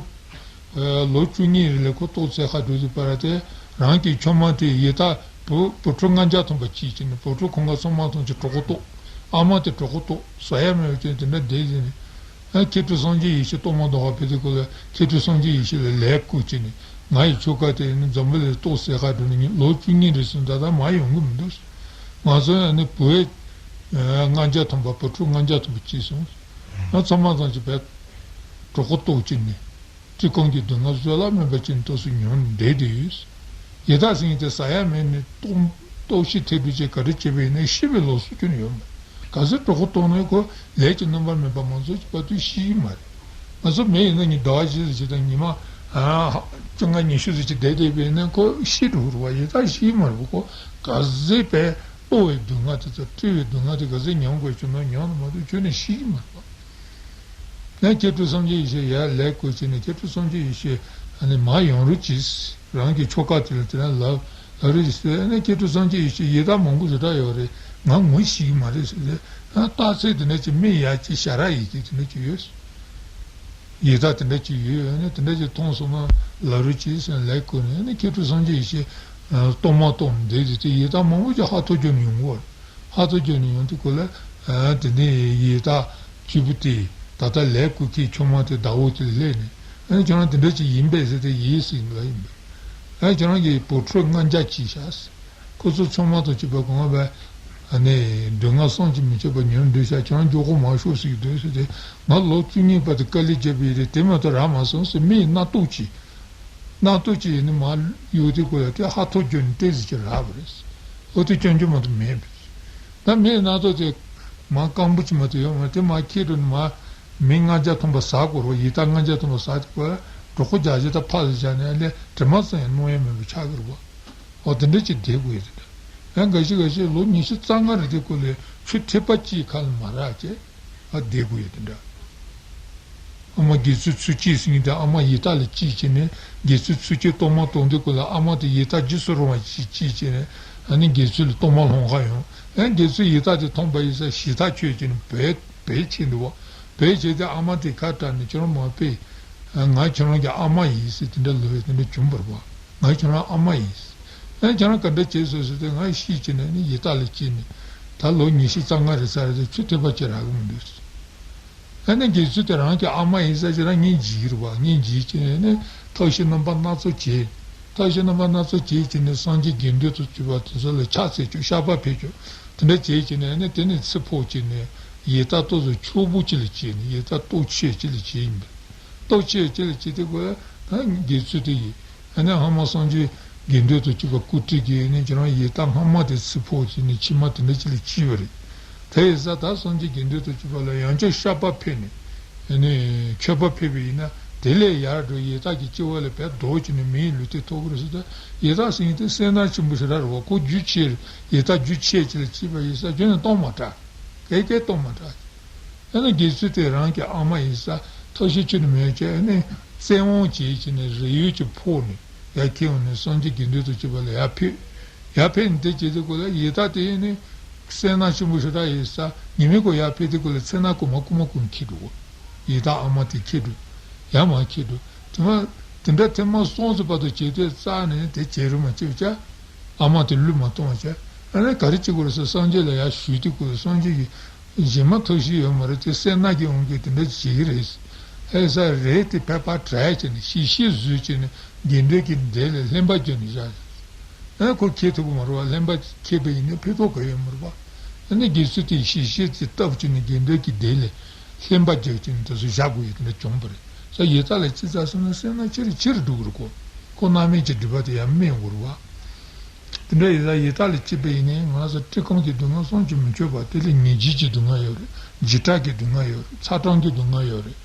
ལོ་བཅུ་གཉིས་རིང་ལ་ཁོ་ཏོག་ཙེ་ཁ་འགྲོ་དུས་བར་དེ་རང་གི་ཁྱོ་མ་དེ་ཡི་དྭགས་བུ་བུ་ཕྲུག་ལྔ་བརྒྱ་ཐམ་པ་སྐྱེས་བྱས་ནས་བུ་ཕྲུག་ཁོང་ཁ་ཚང་མ་ཐམས་ཅད་གྲོད་ཁོག་ལྟོགས། ཨ་མ་དེ་གྲོད་ཁོག་ལྟོགས་ཟ་ཡ་མེད་པ་བྱས་དེ་འདྲ་བསྡད་བྱས་ནས། ཨ་མཁས་གྲུབ་སངས་རྒྱས་ཡེ་ཤེས་གཏོར་མ་མདོ་ཁ་ཕེབས་དུས་སྐབས་ལ་མཁས་གྲུབ་སངས་རྒྱས་ཡེ་ཤེས་ལ་ལན་བསྐུར་བྱས་ནས་ང་ཡི་ཁྱོ་ག་དེ་ནི་འཛམ་བུ་གླིང་ཏོག་ཙེ་ཁ་འགྲོ་ནས་ལོ་བཅུ་གཉིས་རེ་ཟིན་ད་ལྟ་མར་ཡོང་གི་མི་འདུག་ང་ཚོ་ཡང་ནི་བུ་ལྔ་བརྒྱ་ཐམ་པ་བུ་ཕྲུག་ལྔ་བརྒྱ་ཐམ་པ་སྐྱེས་སོང་། ང་ཚང་མ་ཚང་གཅིག་བས་གྲོད་ཁོག་ལྟོགས་བྱས་ནས། བཀྲེས་སྐོམ་གྱི་སྡུག་བསྔལ་བཟོད་གླགས་མེད་པ་ཅན་ཏོག་ཙམ་མྱོང་བསྡད་དེ་ཡོད། ཡི་དྭགས་ཟེར་མཁན་དེ་ཟ་ཡ་མེད་ནས་ལྟོགས་ལྟོགས་ཤི་ཐལ་འགྲོ་བྱས་ག་རེ་བྱས་པ་ཡིན་ན་ཤི་བའི་ལུགས་སྲོལ་ཁྱོན་ནས་ཡོད་མ་རེད། ག་ཚོད་གྲོད་ཁོག་ལྟོགས་ནའི་ཁོ་ལས་ཀྱི་རྣམ་པར་སྨིན་པ་མ་ཚོགས་ཀྱི་བར་དུ་ཤི་ཡི་མ་རེད། ང་ཚོ་མི་ཡིན་ན་ཉི་ཟླ་བ་བཞི་ཙམ་ཅིག་དང་ཉི་མ་བཅོ་ལྔ་ཉི་ཤུ་ཙམ་ཅིག་བསྡད་བསྡད་པ་ཡིན་ན་ཁོ་ཤི་འགྲོ་གི་རེད་བ། ཡི་དྭགས་ཤི་ཡི་མ་རེད་བ། ཁོ་ག་ཚོད་བས་ལྟོགས་པའི་སྡུག་བསྔལ་དེ་དང་བཀྲེས་པའི་སྡུག་བསྔལ་དེ་ག་ཚོད་མྱོང་དགོས་བྱུང་ན་མྱོང་ན་མ་གཏོགས་ཁྱོན་ནས་ཤི་ཡི་མ་རེད་བ། ཡང་མཁས་གྲུབ་སངས་རྒྱས་ཡེ་ཤེས་ཡར་ལན་བསྐུར་བྱས་ནས་མཁས་གྲུབ་སངས་རྒྱས་ཡེ་ཤེས་ཨ་ནི་མར་ཡོང་རོགས་གྱིས། རང་གི་ཁྱོ་ག་དེ་ལ་དེ་ལ་ལབ་ལབ་རོགས་གྱིས་ཟེར། ཨ་ནི་མཁས་གྲུབ་སངས་རྒྱས་ཡེ་ཤེས་ཡི་དྭགས་མང་པོ་ཞེ་དྲག་ཡོད་རེད། ང་ངོ་ཤེས་ཀྱི་མ་རེད་ཟེར་ཏེ། ཡང་རྟགས་མཚན་དེ་འདྲ་ཅིག་རྨི་ཡག་ཅིག་ཞལ་རག་ཡི་གེ་དེ་འདྲ་ཅིག་ཡོད། ཡི་དྭགས་དེ་འདྲ་ཅིག་ཡོད། ཨ་ནི་དེ་འདྲ་ཅིག་མཐོང་སོང་ན་ལབ་རོགས་གྱིས་ཟེར་ལན་བསྐུར་ནས། ཨ་ནི་མཁས་གྲུབ་སངས་རྒྱས་ཡེ་ཤེས་གཏོར་མ་གཏོར་བསྡད་དེ་དེ་ཡི་དྭགས་མང་པོ་ཅིག་ཧ་ཐོ་རྒྱོབ་ནས་ཡོང་གི་ཡོད་རེད། ཧ་ཐོ་རྒྱོབ་ནས་ཡོང་དུས་སྐབས་ལ། ཨ་དེ་ནས་ཡི་དྭགས་སྐྱེས་བུ་དེས་ད་ལྟ་ལན་བསྐུར་མཁན་ཁྱོ་མ་དེ་ཟླ་འོད་དེ་ལ་སླེབས་ནས། ཨ་ཁྱོད་རང་དེ་འདྲ་ཅིག་ཡིན་པས་ཟེར་ཏེ་ཡིན་ཟེར་ལབ་ཡིན་པས། ཨ་ཁྱོད་རང་གི་བུ་ཕྲུག་ལྔ་བརྒྱ་སྐྱེས་ཤག་ཁོ་ཚོ་ཚང་མ་དང་བཅས་པ་གང་བས་ཨ་ནི་སྡུག་བསྔལ་བསམ་གྱིས་མི་ཁྱབ་པ་མྱོང་འདོད་ཤག་ཁྱོད་རང་མགྱོགས་པོ་མར་ཤོག་ཟེར་གྱི་འདུག་ཟེར་ཏེ། ང་ལོ་བཅུ་གཉིས་བར་དུ་དཀའ་ལས་བརྒྱབ་པ་ཡིན་རེད། དེ་མ་གཏོགས་རག་མ་སོང་ཟེར། མི་ཡི་རྣམ་རྟོག་གིས། རྣམ་རྟོག་ཅིག་ཡིན་ནི་མ་གཡུག་དེ་ཁོ་ལ་དེ་ཧ་ཐོ་རྒྱུ་ནི་ཏོག་ཙམ་ཅིག་རག་པ་རེད། ཨོ་དེ་སྐྱོན་རྒྱུ་མ་གཏོགས་མེད་པ་རེད། ད་མི་ཡི་རྣམ་རྟོག་དེ་མ་སྐམ་པོ་ཅིག་མ་གཏོགས་ཡོད་མ་རེད། དེ་མ་ཁྱེར་འགྲོ་ནི་མ་མི་ལྔ་བརྒྱ་ཐམ་པ་ཟ་དགོས་རེད། ཡི་དྭགས་ལྔ་བརྒྱ་ཐམ་པ་ཟ་དེ་ཁོ་ལ་གྲོད་ཁོག་རྒྱགས་བྱས་ད་ཕར་ལ་བཞག་ནས་ཨ་ལས་དྲི་མ་ཙམ་ཡང་སྣོམ་ཡས་མེད་པ་ཆགས་ཀྱི་རེད་བ། ཨོ་དེ་འདྲ་ཅིག་བསྡད་དགོས་ཡོད་དེ་འདྲ། ཡང་འགའ་ཞིག་འགའ་ཞིག་ལོ་ཉི་ཤུ་རྩ་ལྔ་རེད་དེ་ཁོ་ལ་ཆུ་ཐིགས་པ་གཅིག་ཁ་ལ་མ་རག་བྱས། ཨ་བསྡད་དགོས་ཡོད་དེ་འདྲ། ཨ་མ་དགེ་ཚུལ་ཚུལ་སྐྱེས་ཟེར་མཁན་དེ་ཨ་མ་ཡི་དྭགས་ལ་སྐྱེས་བྱས་ནས་དགེ་ཚུལ་ཚུལ་སྐྱེས་གཏོར་མ་གཏོར་དུས་སྐབས་ལ་ཨ་མ་དེ་ཡི་དྭགས་རྗེས་སུ་རུང་བ་ཞིག་སྐྱེས་བྱས་ནས། ཨ་ནི་དགེ་ཚུལ་ལ་གཏོར་མ་སློང་ག་ཡོང་། ཨ་ནི་དགེ་ཚུལ་ཡི་དྭགས་དེ་མཐོང་པ་ཡིན་ས་ཞེ་ཐག་ཆོད་བྱས་ནས་བོས་བོས་བྱས་འདུག་བ། བོས་བྱས་ཏེ་ཨ་མ་དེ་ཁ་བྲལ་ནས་ཁྱོད་རང་མ་དཔེ། ང་ཁྱོད་རང་གི་ཨ་མ་ཡིན་ཟེར་དེ་འདྲ་ལབ་ཡས་དེ་འདྲ་བྱུང་བ་རེད་བ། ང་ཁྱོད་རང་ཨ་མ་ཡིན་ཟེར། ཨ་ནི་ཁྱོད་རང་ག་འདྲ་བྱས་སོང་ཟེར་ཏེ་ང་ཤི་བྱས་ནས་ནི་ཡི་དྭགས་ལ་སྐྱེས་ནས་ད་ལོ་ཉི་ཤུ་རྩ་ལྔ་རེད་ས་རེད་དེ་ཆུ་ཐིགས་པ་གཅིག་རག་གི་མི་འདུག་ཟེར། ཨ་ནི་དགེ་ཚུལ་དེ་རང་གི་ཨ་མ་ཡིན་ས་ཅིག་རང་སྙིང་རྗེ་རེད་བ། སྙིང་རྗེ་བྱས་ནས་ཐབས་ཤེས་རྣམ་པ་སྣ་ཚོགས་བྱས། ཐབས་ཤེས་རྣམ་པ་སྣ་ཚོགས་བྱས་བྱས་ནས་སངས་རྒྱས་དགེ་འདུན་དུ་གྱུར་པ་དེ་ཚོ་ལ་ཕྱག་འཚལ་བཅུག། བཤགས་པ་ཕེབས་བཅུག། དེ་འདྲ་བྱས་བྱས་ནས་ཨ་ནི་དེ་ནས་ཚེ་འཕོས་བྱས་ནས་ཡི་དྭགས་ཏོག་ཙམ་ཕྱུག་པོ་ཅིག་ལ་སྐྱེས་ནས། ཡི་དྭགས་སྟོབས་ཆེ་ཅིག་ལ་སྐྱེས་ཡིན་པས། སྟོབས་ཆེ་ཅིག་ལ་སྐྱེས་དུས་ཁོ་ད་དགེ་ཚུལ་དེ་ཡིས། ཨ་ནི་སྔ་མ་སངས་རྒྱས་དགེ་འདུན་དུ་གྱུར་པ་སྐུ་དྲིན་གྱིས་ཨ་ནི་ཁྱེད་རང་ཡི་དྭགས་སྔ་མ་དེ་ཚེ་འཕོས་བྱས་ནས་ཕྱི་མ་དེ་འདྲ་ཅིག་ལ་སྐྱེས་པ་རེད། དེ་ཡིན་ཙང་ད་སངས་རྒྱས་དགེ་འདུན་དུ་གྱུར་པ་ལ་ཡང་བསྐྱར་བཤགས་པ་ཕེབས་ནས། ཨ་ནི་མཆོད་པ་ཕེབས་པ་ཡིན་ན་དེ་ལས་ཡར་འགྲོ་ཡི་དྭགས་ཀྱི་སྐྱེ་བ་ལ་བས་ལྡོག་བྱས་ནས་མིའི་ལུས་རྟེན་ཐོབ་ཀྱི་རེད་ཟེར་ཏེ། ཡི་དྭགས་ཟེར་མཁན་དེ་སེར་སྣ་ཆེན་པོ་ཞེ་དྲག་རེད་བ། ཁོ་རྒྱུ་ཆེ། ཡི་དྭགས་རྒྱུ་ཆེ་ཅིག་ལ་སྐྱེས་པ་ཡིན་ཙང་ཁྱོན་ནས་གཏོང་མ་དྲགས། གས་གས་གཏོང་མ་དྲགས། ཨ་ནི་དགེ་ཚུལ་དེ་རང་གི་ཨ་མ་ཡིན་ཙང་ཐབས་ཤེས་ཁྱོན་ནས་མེད་བྱས། ཨ་ནི་བཙན་དབང་བྱས་བྱས་ནས་རས་ཡོལ་གྱི་ཕོག་ནས་ཡར་འཁྱེར་འོང་ནས་སངས་རྒྱས་དགེ་འདུན་དུ་གྱུར་པ་ལ་ཡར་ཕེབས། ཡར་ཕེབས་ནས་དེ་བྱེད་དུས་ཁོ་ལ་ཡི་དྭགས་དེ་ནི་སེར་སྣ་ཆེན་པོ་ཞེ་དྲག་ཡིན་ཙང་ཉི་མའི་སྐོར་ཡར་ཕེབས་དུས་ཁོ་ལ་ཚེར་སྣ་རྐུན་མ་རྐུན་མ་རྐུན་འཁྱེར་འགྲོ་གོ། ཡི་དྭགས་ཨ་མ་དེ་འཁྱེར་འགྲོ། ཡར་མར་འཁྱེར་འགྲོ། དེ་མ་དེ་འདྲ་ཐེངས་མ་གསུམ་ཙམ་བར་དུ་བྱེད་དུས་རྩ་ནས་དེ་བྱེད་རོགས་མ་བྱེད་བྱ། ཨ་མ་དེ་བློས་མ་གཏོང་བ་བྱས། ཨ་ནི་ག་རེ་བྱེད་དགོས་རེད་ཟེར། སངས་རྒྱས་ལ་ཡར་ཞུས་དུས་ཁོ་ལ་སངས་རྒྱས་ཀྱིས་གཞན་མ་ཐབས་ཤེས་ཡོད་མ་རེད་དེ། སེར་སྣ་གི་དབང་གིས་དེ་འདྲ་བྱེད་ཀྱི་རེད། ཨེ་ས་རེད་དེ་ཕལ་པ་དྲག་བྱས་ནས་ཞི་ཞི་བཟོས་བྱས་ནས་དགེ་འདུན་གྱི་སྡེ་ལས་ལྷན་པ་བརྒྱབ་ནས་བཞག་ཡོད། ཨ་ཁོ་འཁྱེར་ཐུབ་ཀྱི་མ་རེད་བ། ལྷན་པ་འཁྱེར་པ་ཡིན་ན་ཕན་ཐོགས་ག་ཡོད་མ་རེད་བ། ཨ་ནི་དགེ་ཚུལ་དེ་ཞི་ཞི་དེ་སྟབས་བྱས་ནས་དགེ་འདུན་གྱི་སྡེ་ལས་ལྷན་པ་རྒྱག་བྱས་ནས་དེ་ཚོ་བཞག་དགོས་ཡོད་དེ་འདྲ་བྱུང་བ་རེད། ས་ཡི་དྭགས་ལ་སྐྱེས་ཚར་སོང་ན་སེར་སྣ་ཆེ་རུ་ཆེ་རུ་འགྲོ་གི་རེད་ཁོ། ཁོ་རྣམ་སྨིན་གྱི་སྒྲིབ་པ་དེ་ཡང་སྨིན་དགོས་རེད་བ། དེ་འདྲ་ཡིན་ཙང་ཡི་དྭགས་ལ་སྐྱེས་པ་ཡིན་ནའི་ང་ཚོ་བཀྲེས་སྐོམ་གྱི་སྡུག་བསྔལ་བསམ་གྱིས་མི་ཁྱབ་པ་དེ་ལས་ཉེས་བྱས་ཀྱི་སྡུག་བསྔལ་ཡོད་རེད། འཇིགས་སྐྲག་གི་སྡུག་བསྔལ་ཡོད་རེད། ཚ་གྲང་གི་སྡུག་བསྔལ་ཡོད་རེད།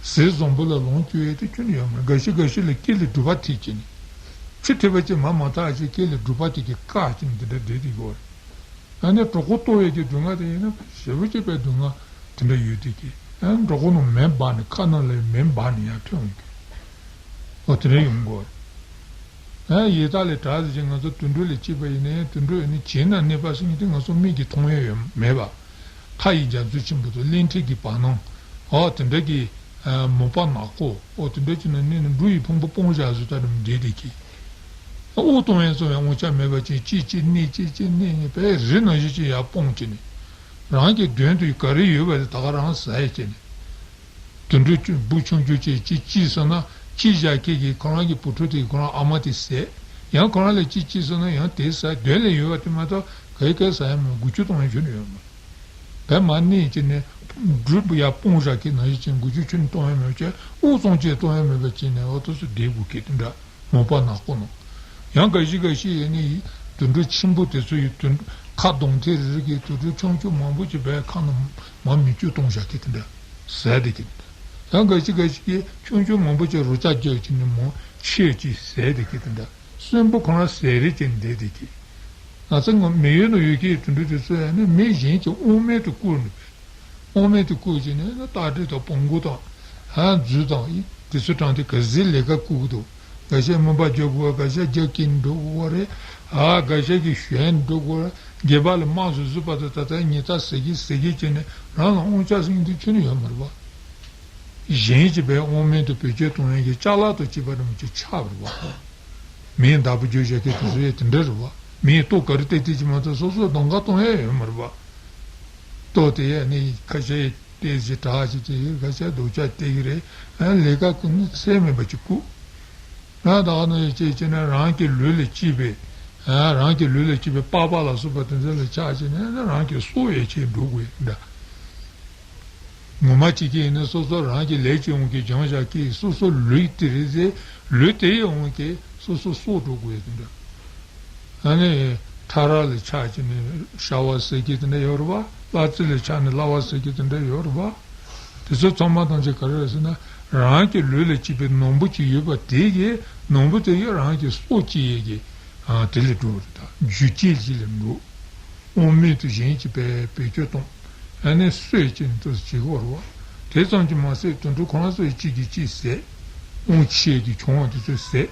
ཟས་བཟང་པོ་ལ་ལོངས་སྤྱོད་ཡས་དེ་ཁྱོན་ནས་ཡོད་མ་རེད། འགའ་ཞིག་འགའ་ཞིག་ལ་སྐེ་ལ་སྒྲུབ་པ་ཐེབས་བྱས་ནས། ཆུ་ཐིགས་པ་ཅིག་མར་མ་ཐག་ཅིག་སྐེ་ལ་སྒྲུབ་པ་དེ་གིས་བཀག་བྱས་ནས་དེ་འདྲ་བསྡད་དེ་ཡོད་རེད། ཨ་ནི་གྲོད་ཁོག་ལྟོགས་ཡས་ཀྱི་སྡུག་བསྔལ་དེ་ཡིན་ན་ཞེ་པོ་ཅིག་པའི་སྡུག་བསྔལ་དེ་འདྲ་ཡོད་དེ་གི། ཨ་ནི་གྲོད་ཁོག་ནང་མེ་འབར་ནས་ཁ་ནང་ལ་མེ་འབར་ནས་ཡར་ཐོན་འོང་གི། ཨོ་དེ་འདྲ་ཡོང་གི་ཡོད་རེད། ཨ་ཡི་དྭགས་ལས་དྲག་ཟེར་གྱི་ང་ཚོ་དུད་འགྲོ་ལ་སྐྱེས་པ་ཡིན་ནའི་དུད་འགྲོ་ཡིན་ནའི་བྱེ་སྣ་གནས་པ་ཟེར་མཁན་དེ་ང་ཚོ་མིག་གིས་མཐོང་ཡས་ཡོད་མེད་པ། མཁའ་ཡི་རྒྱ་མཚོ་ཆེན་པོ་དང་གླིང་ཕྲན་གྱི་བར་སྣང་། ཨོ་དེ་འདྲ་གི། མོན་པ་ནག་པོ། ཨོ་དེ་འདྲ་ཅིག་ན་གནས་ནས་འབྲུ་ཡི་ཕུང་པོ་སྤུངས་བཞག་བཟོ་ལྟ་རུ་བསྡད་དེ་གི། དབུགས་གཏོང་ཡས་ཙམ་ཡང་དབང་ཆ་མེད་པ་ཅིག་གཅིག་གཅིག་གནས་གཅིག་གཅིག་གནས་ནས་པའི་རི་ནང་བཞིན་ཅིག་ཡར་སྤུངས་བྱས་ནས། རང་གི་མདུན་དུ་ག་རེ་ཡོད་པ་དེ་ད་ག་རང་ཟ་ཡས་བྱས་ནས། དུད་འགྲོ་བཅུ་བུ་ཆུང་ཆུང་ཅིག་གཅིག་སྐྱེས་སོང་ན་གཅིག་བཞག་ཁྱེད་ཀྱིས་ཁོ་རང་གི་བུ་ཕྲུག་དེ་ཁོ་རང་ཨ་མ་དེ་ཟས། ཡང་ཁོ་རང་ལས་གཅིག་སྐྱེས་སོང་ན་ཡང་དེ་ཟ། མདུན་ལ་ཡོད་པ་དེ་མ་གཏོགས་ག་ཡི་ག་ཟ་ཡ་མེད། འགུལ་སྐྱོད་གཏོང་ཡ་ཁྱོན་ནས་ཡོད་མ་རེད། བས་མ་གནས་བྱས་ནས་འབྲུ་ཡར་སྤུངས་བཞག་ཁྱེད་ནང་བཞིན་བྱས་འགུལ་སྐྱོད་ཁྱོན་ནས་གཏོང་ཡ་མེད་བྱས། དབུགས་གཏོང་བྱས་གཏོང་ཡ་མེད་པ་བྱས་ནས་འོ་ཏོག་ཙམ་བསྡད་དགོས་ཁྱེད་དེ་འདྲ། མོན་པ་ནག་པོ་ནང་། ཡང་འགའ་ཞིག་འགའ་ཞིག་ཡིན་ནའི་དུད་འགྲོ་ཆེན་པོ་དེ་ཚོ་ཡི་དུད་ཁ་གདོང་ཐིག་རིལ་རིལ་གྱི་དུད་འགྲོ་ཆུང་ཆུང་མང་པོ་ཅིག་བས་ཁ་ནང་མར་མིག་ཆུ་གཏོང་བཞག་གི་དེ་འདྲ་ཟས་དེ་གི། ཡང་འགའ་ཞིག་འགའ་ཞིག་གིས་ཆུང་ཆུང་མང་པོ་ཅིག་རོ་ལྕགས་རྒྱག་ཅིག་ནི་མོ་ཆོས་ཅིག་ཟས་དེ་གི་དེ་འདྲ། གསོན་པོ་ཁོ་རང་ཟས་རིགས་ཅིག་འདེད་དེ་གི། ང་ཚོ་ངོ་མི་ཡུལ་དུ་ཡོད་ཀྱི་དུད་འགྲོ་དེ་ཚོ་ཡང་ནི་མི་གཞན་གྱི་དབང་མེད་དུ་བཀུར་ནས། དབང་མེད་དུ་བཀུར་བྱས་ནས་ནི་སྟ་གྲེ་དང་བོང་གུ་དང་། ཧ་རྫུས་དང་དེ་ཚོ་དྲངས་ཏེ་ག་ཚོད་ལས་ཀ་བསྐུལ་གྱི་འདུག་འགའ་ཤས་མུན་པ་རྒྱག་དགོས་པ། འགའ་ཤས་རྒྱག་གིན་འགྲོ་དགོས་པ་རེད། ཨ་འགའ་ཤས་ཀྱིས་ཞོན་འགྲོ་དགོས་པ། སྒལ་པ་ལ་རྨ་བཟོས་བཟོས་བར་དུ་ད་ལྟ་ཉལ་ཐ་ཟས་ཀྱི་ཟས་ཀྱི་བྱས་ནས་རང་ལ་དབང་ཆ་ཟིན་དུས་ཁྱོན་ནས་ཡོད་མ་རེད་པ། གཞན་གྱིས་པའི་དབང་མེད་དུ་བེད་སྤྱོད་གཏོང་ཡས་ཀྱི་ཅ་ལག་ཏུ་བྱེད་པ་རིམ་གྱིས་ཆགས་པ་རེད་པ། མིའི་བདག་པོ་རྒྱུ་བཞག་མཁན་དེ་ཚོ་ཡང་དེ་འདྲ་རེད་བ། མིའི་ལྟོ་ག་རེ་སྟེར་སྟེར་གྱི་མ་གཏོགས་སོ་སོ་གདོང་ཁ་གཏོང་ཡ་ཡོད་མ་རེད་བ། ལྟོ་དེ་ཡང་ནི་ཁ་ཤས་སྟེར་ཞིག་དྲག་ཞིག་དེ་ཡོད། ཁ་ཤས་རྡོག་ཆ་སྟེར་གི་རེད། ཨ་ལས་ཀ་ཀུན་ནི་ཚད་མེད་པ་ཅིག་བསྐུལ། ང་ད་ག་ནང་བཞིན་བྱས་བྱས་ན་རང་གི་ལུས་ལ་སྐྱེས་པའི། ཨ་རང་གི་ལུས་ལ་སྐྱེས་པའི་པགས་པ་ལ་སོགས་པ་དེ་ཚོ་ལ་ཆགས་བྱས་ནས་རང་གི་སྲོག་ཡང་ཆད་འགྲོ་དགོས་འདྲ། ངོ་མ་བྱེད་ཀྱི་ཡིན་ན་སོ་སོ་རང་གི་ལས་ཀྱི་དབང་གིས་སྦྱང་བཞག་གི་སོ་སོ་ལུས་དེ་རེད་ཟེར། ལུས་དེའི་དབང་གིས་སོ་སོ་སྲོག་འགྲོ་དགོས་ཡོད་དེ་འདྲ། ཨ་ནི་ཕྲ་རགས་ལ་ཆགས་ཀྱི་ནི་ཤ་བ་ཟ་གི་དེ་འདྲ་ཡོད་རེད་བ། གླ་རྩི་ལ་ཆགས་ནི་གླ་བ་ཟ་གི་དེ་འདྲ་ཡོད་རེད་བ། དེ་ཚོ་ཚང་མ་ཐམས་ཅད་ག་རེ་རེད་ཟེར་ན་རང་གི་ལུས་ལ་སྐྱེས་པའི་ནོར་བུ་ཅིག་ཡོད་པ་དེ་གིས་ནོར་བུ་དེ་གིས་རང་གི་སྲོག་བཅད་ཡས་ཀྱི་དེ་ལ་འགྲོ་རེད། ད་རྒྱུ་རྐྱེན་ཅིག་ལ་འགྲོ། དབང་མེད་དུ་གཞན་གྱིས་བེད་སྤྱོད་གཏོང་། ཨ་ནི་གསོད་ཅིང་འདུལ་བྱེད་ཀྱི་ཡོད་རེད་བ། དེ་ཙམ་གྱིས་མ་ཟད་དུད་འགྲོ་ཁོ་རང་ཚོ་ཡི་གཅིག་གིས་གཅིག་ཟས། དབང་ཆེ་གི་ཆུང་བ་དེ་ཚོས་ཟས།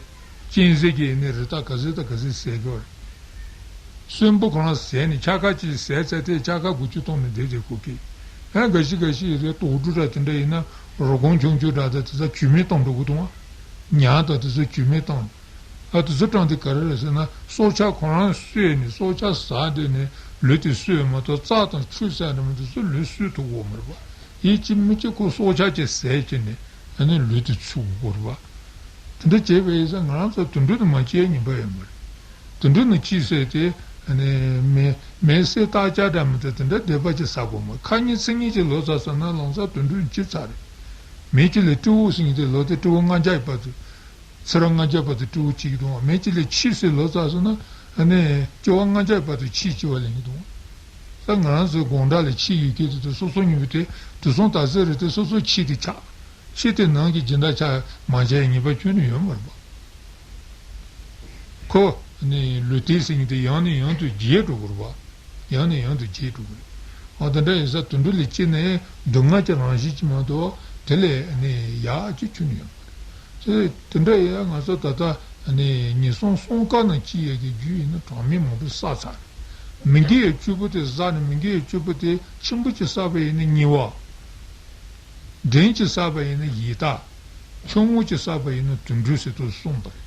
གཅན་གཟན་གྱིས་ནི་རི་དྭགས་ག་ཚོད་དང་ག་ཚོད་ཟས་ཀྱི་ཡོད་རེད། གསོན་པོ་ཁོ་རང་ཟས་ནི་ཕྱ་ཁ་གཅིག་ཟས་ཚར་དེ་ཕྱ་ཁ་དགུ་བཅུ་གཏོང་ནས་བསྡད་བསྡད་ཁོ་གིས། ཨ་འགའ་ཞིག་འགའ་ཞིག་ཡི་རེད་དོག་འབྲུ་འདྲ་དེ་འདྲ་ཡིན་ན་རོ་སྒོང་ཆུང་ཆུང་འདྲ་དང་དེ་ཚོ་བཅོས་མིན་གཏོང་འགྲོ་གི་འདུག་ཨ། ཉ་དང་དེ་ཚོ་བཅོས་མིན་གཏོང་། ཨ་དེ་ཚོ་དྲངས་ཏེ་ག་རེ་རེད་ཟེར་ན་སྲོག་ཆགས་ཁོ་རང་གསོས་ནས་སྲོག་ཆགས་ཟ་བསྡད་ནས་ལུས་དེ་གསོས་མ་གཏོགས་རྩྭ་དང་ཆུ་ཟ་འདྲ་མི་འདུག་ཚོ་ལུས་གསོས་ཐུབ་ཀྱི་ཡོད་མ་རེད་པ། ཡིད་ཀྱིས་མི་བྱེད་ཁོ་སྲོག་ཆགས་ཀྱི་ཟས་བྱས་ནས་ཨ་ནི་ལུས་དེ་ཚུགས་དགོས་རེད་བ། དེ་འདྲ་བྱས་པ་ཡིན་ཙང་ང་རང་ཚོ་དུད་འགྲོ་དེ་མ་བྱས་ཉན་པ་ཡོད་མ་རེད། དུད་འགྲོ་ནི་ཅི་ཟེར་ཏེ་ཨ་ནི་མེ་མེ་སྲེག་སྟག་ལྕགས་འདྲ་མི་འདྲ་དེ་འདྲ་སྡོད་པ་ཅིག་ཟ་དགོས་མ་རེད། ཁ་ཉིན་ཚིག་ཉིན་གྱི་ལོ་ཙཱ་ཟ་ན་ལམ་སང་དུད་འགྲོ་ནི་ཅི་ཚར་རེད། མེ་གཅིག་ལ་སྤྲེའུ་ཟེར་མཁན་དེ་ལོ་དེ་སྤྲེའུ་ལྔ་བརྒྱ་ཡི་བར་དུ། ཚེ་རབས་ལྔ་བརྒྱ་བར་དུ་སྤྲེའུ་གཅིག་འདུག་མེ་གཅིག་ལ་ཁྱི་ཟེར་ལོ་ཙཱ་ཟེར་ན་ཨ་ནི་སྐྱེ་བ་ལྔ་བརྒྱ་བར་དུ་ཁྱི་སྐྱེ་བ་ལེན་གྱི་འདུག་ད་ང་རང་ཚོའི་དགོང་དག་ལ་ཁྱི་ཡོད་མཁན་དེ་ཚོ་སོ་སོ་གཉིས་པོ་དེ་དུས་སང་ད་ཟེར་རེད་དེ་སོ་སོ་ཁྱི་དེ་ཆགས། ཁྱི་དེ་ནང་གི་སྦྱིན་བདག་ཆགས་མ་ཆགས་ངེས་པ་ཁྱོན་ནས་ཡོད་མ་རེད་པ། ཁོ་ནི་ལུས་རྟེན་ཟེར་མཁན་དེ་ཡང་ནས་ཡང་དུ་རྒྱས་འགྲོ་དགོས་རེད་པ། ཡང་ནས་ཡང་དུ་རྒྱས་འགྲོ་གི་རེད། འོ་དེ་འདྲ་ཡིན་ཙང་དུད་འགྲོ་ལ་སྐྱེས་ནས་སྡུག་བསྔལ་གྱི་རང་བཞིན་གྱིས་མ་གཏོགས་དེ་ལས་ནི་ཡག་ཅིག་ཁྱོན་ནས་ཡོད་མ་རེད། དེ་དེ་འདྲ་ཡིན་ཡང་ང་ཚོ་ད་ལྟ་ནི་ཉེས་སོང་གསུམ་ཀ་ནང་སྐྱེ་ཡས་ཀྱི་རྒྱུ་ཡིན་ན་གྲངས་མེད་མང་པོ་བསགས་ཚར་རེད། མི་དགེ་བའི་བཅུ་པོ་དེ་བསགས་ནས་མི་དགེ་བའི་བཅུ་པོ་དེ་ཆེན་པོ་ཅིག་བསགས་པ་ཡིན་ན་དམྱལ་བ། འབྲིང་ཅིག་བསགས་པ་ཡིན་ན་ཡི་དྭགས། ཆུང་ངུ་ཅིག་བསགས་པ་ཡིན་ན་དུད་འགྲོ་ཟེར་དུ་གསུངས་པ་རེད།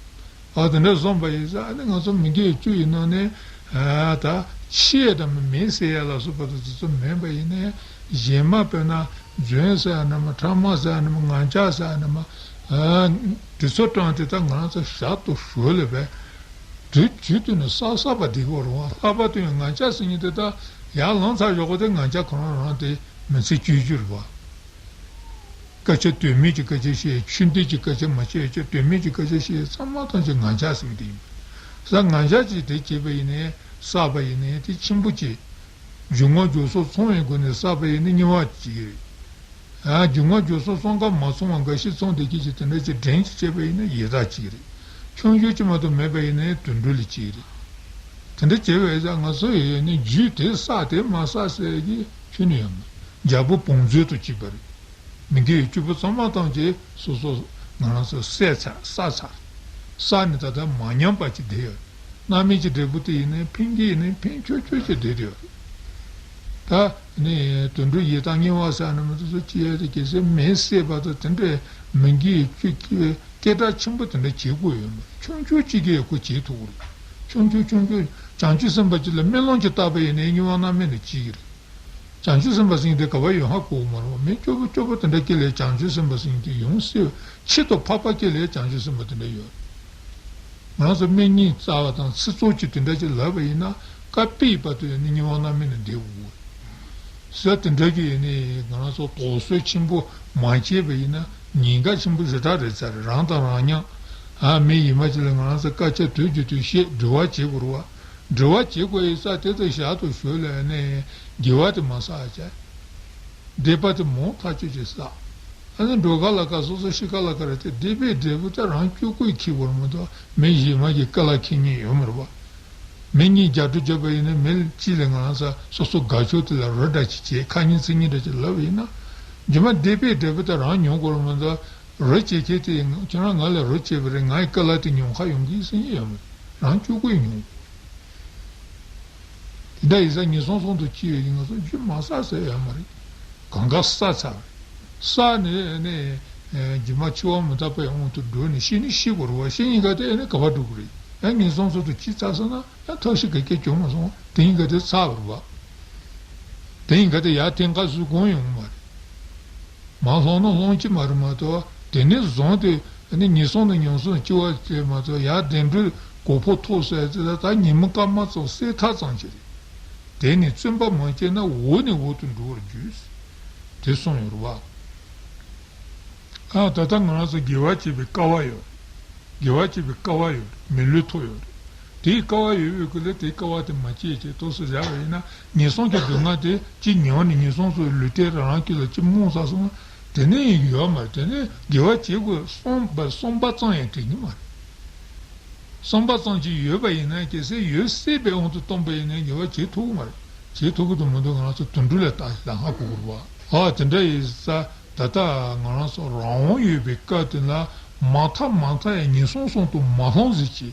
ཨ་དེ་འདྲ་གསུངས་པ་ཡིན་ཙང་ཨ་ནི་ང་ཚོ་མི་དགེ་བཅུ་ཡི་ནང་ནས་ཨ་ད་ཆེ་དང་མི་མེད་ཟེར་ཡ་ལ་སོགས་པ་དང་དེ་ཚོ་མེད་པ་ཡིན་ནའི་གཞན་མ་དཔེར་ན་རྫུན་ཟེར་ཡ་ནི་མ་ཕྲ་མ་ཟེར་ཡ་ནི་མ་ངན་ལྕགས་ཟེར་ཡ་ནི་མ་ཨ་དེ་ཚོ་དྲངས་ཏེ་ད་ང་རང་ཚོ་ཞར་དུ་ཞོར་ལས་པས་དུས་དུས་དུས་ནས་བསགས་བསགས་པ་བསྡད་དགོས་རེད་བ། ལྷག་པར་དུ་ཡང་ངན་ལྕགས་ཟེར་མཁན་དེ་ད་ཡར་ལངས་ཚར་ཞོག་གོ་དེ་ངན་ལྕགས་ཁོ་རང་རང་དེ་མི་ཚེ་གཅོད་རྒྱུ་རེད་བ། སྐད་ཆ་དོན་མེད་ཀྱི་སྐད་ཆ་བཤད། ཆོས་འདི་ཀྱི་སྐད་ཆ་མ་བཤད་ཀྱི་དོན་མེད་ཀྱི་སྐད་ཆ་བཤད་ཚང་མ་ཐམས་ཅད་ངན་ལྕགས་ཟེར་གྱི་དེ་ཡིན། ས་ངན་ལྕགས་ཀྱིས་དེ་བྱས་པ་ཡིན་ནའི་བསགས་པ་ཡིན་ནའི་དེ་ཆེན་པོ་བྱས། རྒྱུ་ལྔ་རྒྱུ་གསུམ་ཚང་བའི་སྒོ་ནས་བསགས་པ་ཡིན་ན་དམྱལ་བ་གཅིག་རེད། ཨ་རྒྱུ་ལྔ་རྒྱུ་གསུམ་གསུམ་ཀ་མ་ཚང་བ་འགའ་ཞིག་ཚང་བསྡད་ཀྱི་ཅིག་དེ་འདྲ་ཅིག་འདྲེན་ཅིག་བྱས་པ་ཡིན་ན་ཡི་དྭགས་གཅིག་རེད། ཆུང་ཆུང་ཅིག་མ་གཏོགས་མེད་པ་ཡིན་ནའི་དུད་འགྲོ་ལ་གཅིག་རེད། དེ་འདྲ་བྱས་པའི་ཙང་ང་ཚོ་ཡོད་ནི་རྒྱུ་དེ་བསགས་དེ་མ་བསགས་ཟེར་གྱི་ཁྱོན་ནས་ཡོད་མ་རེད། རྒྱལ་པོ་བང་མཛོད་དང་གཅིག་པ་རེད། མི་དགེ་བཅུ་པོ་ཚང་མ་ཐམས་ཅད་སོ་སོ་ང་རང་ཚོ་བསགས་ཚར་བསགས་ཚར། བསགས་ནས་ད་ལྟ་མ་ཉམས་པ་ཅིག་བསྡད་ཡོད། སྣང་མེད་ཀྱི་འབྲས་བུ་དེ་ཡིན་ནའི་ཕན་གྱི་ཡིན་ནའི་ཕན་ཆོད་ཆོད་ཅིག་བསྡད་ཡོད། ད་ནི་དུད་འགྲོ་ཡི་དྭགས་དམྱལ་བ་ཟེར་ནི་མི་དེ་ཚོ་སྐྱེ་ཡ་དེ་གལ་སྲིད་མེ་བསད་པ་དང་དེ་འདྲའི་མི་དགེ་བཅུ་སྐྱེ་བའི་སྐད་གྲགས་ཆེན་པོ་དེ་འདྲ་བྱེད་དགོས་ཡོད་མ་རེད། ཆུང་ཆུང་གཅིག་གིས་ཁོ་བྱེད་ཐུབ་ཀྱི་རེད། ཆུང་ཆུང་ཆུང་ཆུང་བྱང་ཆུབ་སེམས་དཔའ་གཅིག་ལ་སྨོན་ལམ་གཅིག་བཏབ་པ་ཡིན་ནའི་དམྱལ་བ་སྣང་མེད་ནས་སྐྱེ་གི་རེད། བྱང་ཆུབ་སེམས་དཔའ་ཟེར་མཁན་དེ་ག་པར་ཡོད་ཧ་གོ་མ་རེད་བ། མི་སྐྱོ་པོ་སྐྱོ་པོ་དེ་འདྲ་སྐྱེ་ལས་བྱང་ཆུབ་སེམས་དཔའ་ཟེར་མཁན་དེ་ཡོང་སྲིད། ཆེད་དུ་འཕགས་པ་སྐྱེ་ལས་བྱང་ཆུབ་སེམས་དཔའ་དེ་འདྲ་ཡོད། ང་རང་ཚོ་སྨན་གཉིས་རྩ་བ་དང་ཚིག་ཚོགས་ཀྱི་དེ་འདྲ་ཅིག་ལབ་པ་ཡིན་ན་བཀའ་པའི་བར་དུ་ཡང་ནི་དམྱལ་བ་སྣང་མེད་ནས་བསྡད་དགོས། ཟེར་དེ་འདྲ་གི་ཡིན་ནི་ང་རང་ཚོ་དོགས་ཟོན་ཆེན་པོ་མ་བྱས་པ་ཡིན་ན་ཉེན་ཁ་ཆེན་པོ་ཞེ་དྲག་རེད་ཟེར། རང་དང་རང་མཉམ་ཨ་མི་ཡིན་པ་ཅིག་ལ་ང་རང་ཚོ་སྐད་ཆ་དུས་ཀྱི་དུས་བཤད་འདྲི་བ་བྱེད་དགོས་རེད་བ། འདྲི་བ་བྱེད་དགོས་ཡིན་ས་དེ་ཚོ་ཞར་དུ་ཞོར་ལ་ནས་དགེ་བ་དེ་མ་བསགས་བྱས། སྡིག་པ་དེ་མང་ཐག་ཆོད་ཅིག་བསགས། ཨ་ནི་འགྲོ་ཁ་ལ་ཁ་སོ་སོ་ཤི་ཁ་ལ་ཁ་རེད་དེ་སྡིག་པའི་འབྲས་བུ་དེ་རང་སྐྱུག་ཀུ་འཁྱེར་དགོས་རེད་མ་གཏོགས་མི་གཞན་མ་གི་ཁ་ལ་འཁྱེར་མཁན་ཡོད་མ་རེད་བ། མི་གཉིས་རྒྱག་སྒྲུབ་བརྒྱབ་པ་ཡིན་ན་མི་གཅིག་ལ་ང་རང་ཚོ་སོ་སོ་དགའ་ཕྱོགས་དེ་ལ་རོ་འདྲ་ཅིག་བྱས་ཁ་ཉིན་ཚིག་ཉིན་འདྲ་ཅིག་ལབ་པ་ཡིན་ན། རྗེས་མ་སྡིག་པའི་འབྲས་བུ་དེ་རང་མྱོང་དགོས་རེད་མ་གཏོགས། རོ་བྱེད་མཁན་དེ་ཁྱེད་རང་ང་ལ་རོ་བྱས་པ་རེད། ང་ཡི་ཀ་ལ་དེ་མྱོང་ཁ་ཡོང་གི་ཟེར་མཁན་ཡོད་མ་རེད། རང་སྐྱུག་ཀུ་ཡིས་མྱོང་། དེ་འདྲ་ཡིན་ཙང་ངན་སོང་གསུམ་དུ་སྐྱེ་བའི་ང་ཚོ་རྒྱུ་མ་བསགས་ཟེར་ཡོད་མ་རེད། གང་ག་བསགས་ཚར། བསགས་ནས་ནས་རྗེས་མ་འཆི་བ་མི་རྟག་པའི་དབང་དུ་འགྲོ་ནས་ཤི་ནི་ཤི་དགོས་རེད་བ། ཤི་ཡིན་ག་དེ་ནི་ག་པར་འགྲོ་གི་རེད། ཡང་ངན་སོང་གསུམ་དུ་སྐྱེས་ཚར་སོང་ན་ཡང་ཐབས་ཤེས་ག་གེ་བྱུང་མ་སོང་བ། དེ་ཡིན་ག་དེ་ཚར་བ་རེད་བ། དེ་ཡིན་ག་དེ་ཡར་ཐེངས་ཁ་སུ་གང་ཡོང་མ་རེད། མ་ལྷུང་ན་ལྷུང་གི་མ་རེད་མ་གཏོགས་དེ་ནས་བཟུང་སྟེ་ནི་ངན་སོང་ནས་ངན་སོང་སྐྱེ་བ་སྐྱེ་མ་གཏོགས་ཡར་བདེ་འགྲོའི་གོ་འཕང་ཐོབ་ཟེར་ཏེ་ད་ཉིན་མོ་སྐར་མ་ཙམ་གསལ་ཐག་ཙམ་ཅིག་རེད། དེ་ནས་བརྩོན་པ་མ་བསྐྱེད་ན་འོག་ནས་འོག་ཏུ་འགྲོ་བར་འགྱུར། དེ་གསུངས་ཡོད་རེད་བ། ཨ་ད་ལྟ་ང་རང་ཚོ་དགེ་བ་བྱེད་པའི་སྐལ་བ་ཡོད། དགེ་བ་བྱེད་པའི་སྐལ་བ་ཡོད་རེད། མི་ལུས་ཐོབ་ཡོད་རེད། དེའི་སྐལ་བ་ཡོད་པའི་སྐུ་ལས་དེའི་སྐལ་བ་དེ་མ་སྐྱེས་ཀྱི་ཏོག་ཙམ་བཞག་པ་ཡིན་ན་ངན་སོང་གི་སྡུག་བསྔལ་དེ་ཅི་མྱོང་ནས་ངན་སོང་ཚོའི་ལུས་རྟེན་རང་རང་སྐྱིད་ལ་ཅི་རྨོངས་ཚར་སོང་ན་དེ་ནས་ཡོད་མ་རེད། དེ་ནས་དགེ་བ་བྱེད་དགོས་བསམ་པ་བསམ་པ་ཙམ་ཡང་དྲན་གྱི་མ་རེད། བསམ་པ་ཙམ་ཅིག་ཡོད་པ་ཡིན་ན་གལ་སྲིད་ཡོད་སྲིད་པའི་དབང་དུ་བཏང་པ་ཡིན་ན་དགེ་བ་བྱེད་ཐུབ་ཀྱི་མ་རེད། བྱེད་ཐུབ་ཀྱི་འདུག་མི་འདུག་ང་ཚོ་དུད་འགྲོ་ལས་ལྟ་ཞིག་ལ་ཧ་གོ་དགོས་རེད་བ། ཨ་དེ་འདྲ་ཡིན་ཙང་ད་ལྟ་ང་རང་ཚོ་རང་དབང་ཡོད་པའི་སྐབས་དེ་ལ་མ་ཐག་མ་ཐག་ཡང་ངན་སོང་གསུམ་དུ་མ་ལྷུང་ཟེར་གྱི།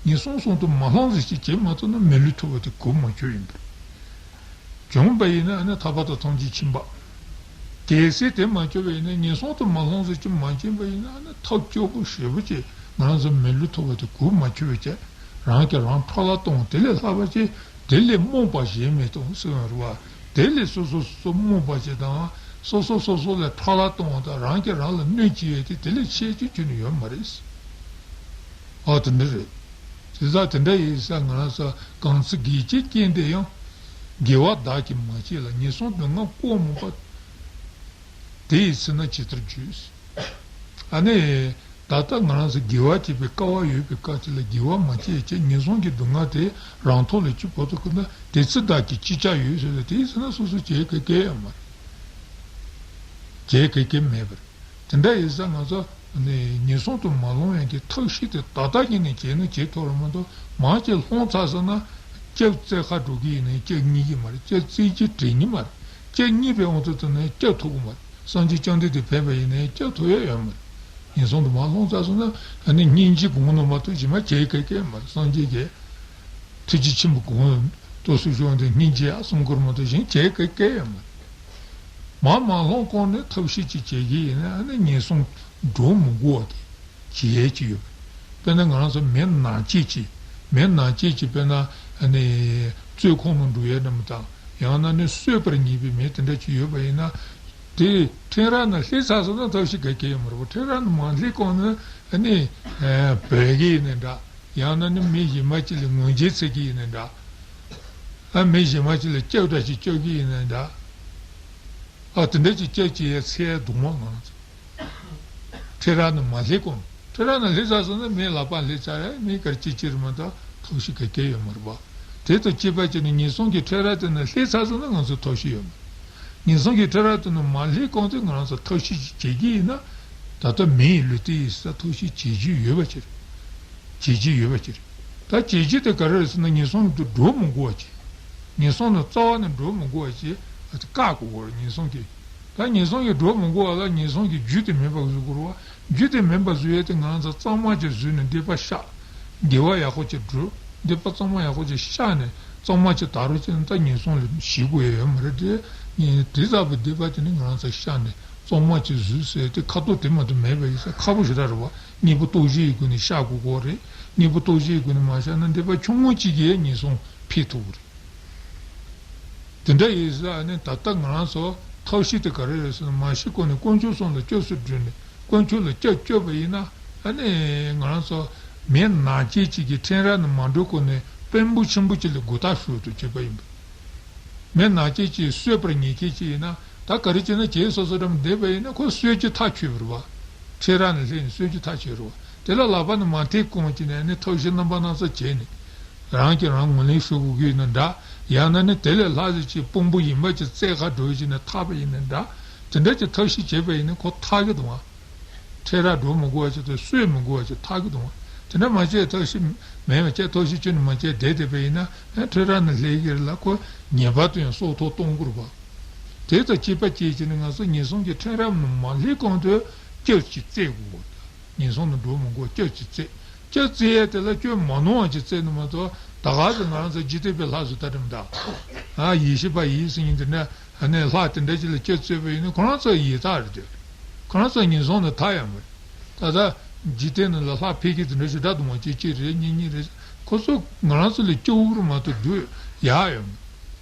ངན་སོང་གསུམ་དུ་མ་ལྷུང་ཟེར་གྱི་བྱེད་མ་ཐུབ་ན་མི་ལུས་ཐོབ་པ་དེ་གོ་མ་ཆོད་ཡིན་པ་རེད། བྱུང་བ་ཡིན་ན་ཨ་ནི་ཐར་པ་དང་ཐམས་ཅད་མཁྱེན་པ། གལ་སྲིད་དེ་མ་བྱུང་བ་ཡིན་ན་ངན་སོང་དུ་མ་ལྷུང་ཟེར་གྱི་མ་མཁྱེན་པ་ཡིན་ན་ཨ་ནི་ཐབས་སྐྱོ་པོ་ཞེ་པོ་ཅིག་ང་རང་ཚོ་མི་ལུས་ཐོབ་པ་དེ་གོ་མ་ཆོད་པ་བྱས་རང་གིས་རང་འཕྲོ་བརླག་གཏོང་དེ་ལས་ལྷག་པ་ཅིག་དེ་ལས་རྨོངས་པ་གཞན་མེད་དོ་གསུངས་ཡོད་རེད་བ། དེ་ལས་སོ་སོ་སོ་སོ་རྨོངས་པ་ཅིག་དང་ སོ་སོ་སོ་སོ་ལ་ཁྲག་ལ་གཏོང་བ་དང་རང་གིས་རང་ལ་གནོད་བྱེད་ཡས་དེ་དེ་ལས་ཆེ་ཅིག་ཁྱོན་ནས་ཡོད་མ་རེད། ཨ་དེ་འདྲ་རེད། དེ་ཙང་དེ་འདྲ་ཡིན་ས་ང་རང་ཚོ་གང་ཚེ་དགེ་བྱེད་ཀྱིས་འདི་ཡང་། དགེ་བ་བདག་གིས་མ་བྱས་ལ། ངན་སོང་སྡུག་བསྔལ་ལྐོག་མ་པ། དེ་ཡི་ཚེ་ན་ཇི་ལྟར་འགྱུར། ཨ་ནི། ད་ལྟ་ང་རང་ཚོ་དགེ་བ་བྱེད་པའི་སྐལ་བ་ཡོད་པའི་སྐབས་དེ་ལ་དགེ་བ་མ་བྱས་ཀྱི་ངན་སོང་གི་སྡུག་བསྔལ་དེ་རང་ཐོག་ལ་ཅི་བབས་ཐུབ་ཀྱི་ན་དེ་ཚེ་བདག་གིས་ཅི་བྱ་ཡོད་ཟེར་ཏེ་དེའི་ཚེ་ན་སོ་སོ་བྱེད་མཁན་གང་ཡང་མ་རེད། བྱེད་མཁན་གང་ཡང་མེད་པ་རེད། དེ་འདྲ་ཡིན་ཙང་ང་ཚོ་ནི་ངན་སོང་དུ་མ་ལྷུང་ཡག་གི་ཐབས་ཤེས་དེ་ད་ལྟ་ཉིད་ནས་བྱས་ན་བྱེད་ཐུབ་རེད་མ་གཏོགས་མང་ཆེ་ལྷུང་ཚར་སོང་ན་སྐྱབས་བཙལ་ཁ་འགྲོ་གི་ཡིན་ནའི་སྐྱབས་རྙེད་ཀྱི་མ་རེད། སྐྱབས་བཙལ་གྱི་དྲན་གྱི་མ་རེད། སྐྱབས་རྙེད་པའི་དབང་དུ་བཏང་ནས་སྐྱབས་ཐུབ་ཀྱི་མ་རེད། སངས་རྒྱས་བཅོམ་ལྡན་འདས་ཕེབས་པ་ཡིན་ནའི་སྐྱབས་ཐུབ་ཡག་ཡོད་མ་རེད། ངན་སོང་དུ་མ་ལྷུང་ཚར་སོང་ན་ཨ་ནི་སྙིང་རྗེ་སྒོམ་ནོ་མ་གཏོགས་གཞན་མ་བྱེད་མཁན་གང་ཡང་མ་རེད། སངས་རྒྱས་ཀྱི་ཐུགས་རྗེ་ཆེན་པོ་སྒོམ་སྟོབས་སུ་ཤོར་འདི་སྙིང་རྗེ་ཡག་གསུང་དགོས་མ་གཏོགས་གཞན་བྱེད་མཁན་གང་ཡང་མ་རེད། མ་མ་ལྷུང་གོང་ནས་ཐབས་ཤེས་ཅིག་བྱེད་ཀྱི་ཡིན་ན་ཨ་ནི་ངན་སོང་འགྲོ་མི་དགོས་པ་གི་བྱེད་ཡས་ཅིག་ཡོད་པ། དཔེར་ན་ང་རང་ཚོ་མི་ནག་སྐྱེས་ཅིག་མི་ནག་སྐྱེས་ཅིག་དཔེར་ན་ཨ་ནི་བཙོན་ཁང་ནང་འགྲོ་ཡས་འདྲ་མི་དང་ཡང་ན་ནི་གསོད་པར་ངེས་པའི་མི་དེ་འདྲ་ཅིག་ཡོད་པ་ཡིན་ན། དེ་ཕྲེང་ར་ནང་སླེབས་ཚར་སོང་ན་ཐབས་ཤེས་ག་གེ་ཡོད་མ་རེད་པ། ཕྲེང་ར་ནང་མ་སླེབས་གོང་ནས་ཨ་ནི་བོས་ཀྱི་ཡིན་ནའི་འདྲ། ཡང་ན་ནི་མི་གཞན་མ་ཅིག་ལ་ངོ་རྒོལ་བྱེད་ཀྱི་ཡིན་ནའི་འདྲ། ཨ་མི་གཞན་མ་ཅིག་ལ་སྐྱབས་འདྲ་ཞིག་སྐྱོབ་ཀྱི་ཡིན་ནའི་འདྲ། ཨ་དེ་འདྲ་ཅིག་སྐྱབས་བྱེད་ཡས་འཚོལ་ཡས་འདུག་མ་ང་ཚོ། ཕྲེང་ར་ནང་མ་སླེབས་གོང་། ཕྲེང་ར་ནང་སླེབས་ཚར་སོང་ན་མི་ལག་པ་སླེབས་ཚར་རེད། མི་ག་རེ་བྱེད་ཀྱི་རེད་མ་གཏོགས་ཐབས་ཤེས་ག་གེ་ཡོད་མ་རེད་པ། དེ་དང་གཅིག་པ་བྱས་ནས་ངན་སོང་གི་ཕྲེང་ར་དེ་ནང་སླེབས་ཚར་སོང་ན་ང་ཚོ་ཐབས་ཤེས་ཡོད་མ་རེད། ངན་སོང་གི་ཕྲེང་ར་དེ་ནང་མ་སླེབས་གོང་དུ་ང་རང་ཚོ་ཐབས་ཤེས་ཅིག་བྱེད་ཀྱི་ཡིན་ན། ད་ལྟ་མི་ཡི་ལུས་རྟེན་ཡིན་ས་ཐབས་ཤེས་བྱེད་རྒྱུ་ཡོད་པ་ཅིག་རེད། བྱེད་རྒྱུ་ཡོད་པ་ཅིག་རེད། ད་བྱེད་རྒྱུ་དེ་ག་རེ་རེད་ཟེར་ན་ངན་སོང་དུ་འགྲོ་མི་དགོས་པ་ཅིག་ངན་སོང་ནས་རྩ་བ་ནས་འགྲོ་མི་དགོས་པ་ཅིག་བཀག་དགོས་པ་རེད། ངན་སོང་གི། ད་ངན་སོང་གི་འགྲོ་མི་དགོས་པ་ལ་ངན་སོང་གི་རྒྱུ་དེ་མེད་པ་བཟོ་དགོས་རེད་པ། རྒྱུ་དེ་མེད་པ་བཟོ་ཡས་དེ་ང་རང་ཚོ་གཙང་མ་ཅིག་བཟོས་ནས་སྡིག་པ་བཤགས། དགེ་བ་ཡག་པོ་ཅིག་སྒྲུབ། སྡིག་པ་གཙང་མ་ཡག་པོ་ཅིག་བཤགས་ནས་གཙང་མ་ཅིག་དར་རོགས་བྱས་ན་ད་ངན་སོང་ལ་ཞི་དགོས་ཡས་ཡོད་མ་རེད་དེ། ངས་དེ་ལྟ་བུའི་སྡིག་པ་དེ་ནི་ང་རང་ཚོ་བཤགས་ནས་གཙང་མ་ཅིག་བཟོས་ཟེར་དེ་ཁ་ཐོག་དེ་མ་གཏོགས་མེད་པ་ཡིན་ས་ཁག་པོ་ཞེ་དྲག་རེད་པ། གཉེན་པོ་སྟོབས་བཞིའི་སྒོ་ནས་བཤགས་དགོས་ཀྱི་རེད། གཉེན་པོ་སྟོབས་བཞིའི་སྒོ་ནས་མ་བཤགས་ན་སྡིག་པ་ཆུང་ངུ་གཅིག་གིས་ངན་སོང་འཕེལ་ཐུབ་ཀྱི་རེད། དེ་འདྲ་ཡིན་ཙང་ཨ་ནི་ད་ལྟ་ང་རང་ཚོ་ཐབས་ཤེས་དེ་ག་རེ་རེད་ཟེར་ན་མ་ཤི་གོང་ནས་དཀོན་མཆོག་གསུམ་ལ་སྐྱབས་སུ་འགྲོ་ནས་དཀོན་མཆོག་ལ་སྐྱབས་བཅོལ་བ་ཡིན་ན་ཨ་ནི་ང་རང་ཚོ་མི་ནག་སྐྱེས་གཅིག་གིས་ཕྲེང་ར་ནས་མ་འགྲོ་གོང་ནས་དཔོན་པོ་ཆེན་པོ་གཅིག་ལ་མགོ་བཏགས་ཞུ་དུ་བྱེད་པ་ཡིན་པ། མི་ནག་སྐྱེས་གཅིག་གསོད་པར་ངེས་མཁན་གཅིག་ཡིན་ན་ད་ག་རེ་བྱས་ན་བྱས་སོ་སོ་འགྲམ་བསྡད་པ་ཡིན་ན་ཁོ་གསོད་རྒྱུ་ཐག་ཆོད་པ་རེད་པ། ཕྲེང་ར་ནས་སླེབས་ནས་གསོད་རྒྱུ་ཐག་ཆོད་རེད་པ། དེ་ལ་ལག་པ་ནས་མ་ཐེག་གོང་བྱས་ནས་ཨ་ནི་ཐབས་ཤེས་རྣམ་པ་སྣ་ཚོགས་བྱས་ནས། རང་གིས་རང་ངོས་ལེན་ཞུ་དགོས་ཀྱི་ཡིན་ན་འདྲ། ཡང་ན་ནི་དེ་ལས་ལྷག་ཙམ་ཅིག་དཔོན་པོ་ཡིན་པ་ཅིག་བཙལ་ཁ་འགྲོ་བྱས་ནས་ཐར་པ་ཡིན་ན་འདྲ། དེ་འདྲ་ཅིག་ཐབས་ཤེས་བྱས་པ་ཡིན་ན་ཁོ་ཐར་གི་འདུག་ཨ། ཕྲེང་ར་འགྲོ་མི་དགོས་པ་ཅིག་དང་གསོད་མི་དགོས་པ་ཅིག་ཐར་གི་འདུག་ཨ། དེ་འདྲ་མ་བྱས་ཐབས་ཤེས་མེད་པ་བྱས་ཐབས་ཤེས་ཁྱོན་ནས་མ་བྱས་བསྡད་བསྡད་པ་ཡིན་ན་ཨ་ཕྲེང་ར་ནས་སླེབས་ཀྱི་རེད་ལ་ཁོ་ངེས་པར་དུ་ཡང་སྲོག་ཐོག་གཏོང་དགོས་རེད་པ། དེ་དང་གཅིག་པ་བྱས་བྱས་ནས་ང་ཚོ་ངན་སོང་གི་ཕྲེང་ར་ནས་མ་སླེབས་གོང་དུ་སྐྱབས་ཅིག་བཙལ་དགོས་པ། ངན་སོང་དུ་འགྲོ་མི་དགོས་སྐྱབས་ཅིག་བཙལ། སྐྱབས་བཙལ་ཡས་དེ་ལ་སྐྱོན་མ་ནོར་བ་ཅིག་བཙལ་ནི་མ་གཏོགས་ད་ག་ཟེ་ང་རང་ཚོ་འཇིག་རྟེན་པའི་ལྷ་བཟོ་ལྟ་འདྲ་མི་འདུག་ཨ་ཡེ་ཤེས་པ་ཡིན་ཟེར་མཁན་དེ་འདྲ་ཨ་ནི་ལྷ་དེ་འདྲ་ཅིག་ལ་སྐྱབས་བཙལ་བ་ཡིན་ན་ཁོ་རང་ཚོ་ཡི་དྭགས་རེད་དེ། ཁོ་རང་ཚོ་ངན་སོང་ནས་ཐར་ཡ་མ་རེད། ད་ལྟ་འཇིག་རྟེན་ནང་ལ་ལྷ་ཕལ་སྐད་དེ་འདྲ་ཞིག་འདྲ་འདུག་མ་གཅིག་གཅིག་རེད་གཉིས་གཉིས་རེད། ཁོ་ཚོ་ང་རང་ཚོ་ལས་སྐྱོ་བོ་རུ་མ་གཏོགས་སྡུག་ཡག་ཡོད་མ་རེད།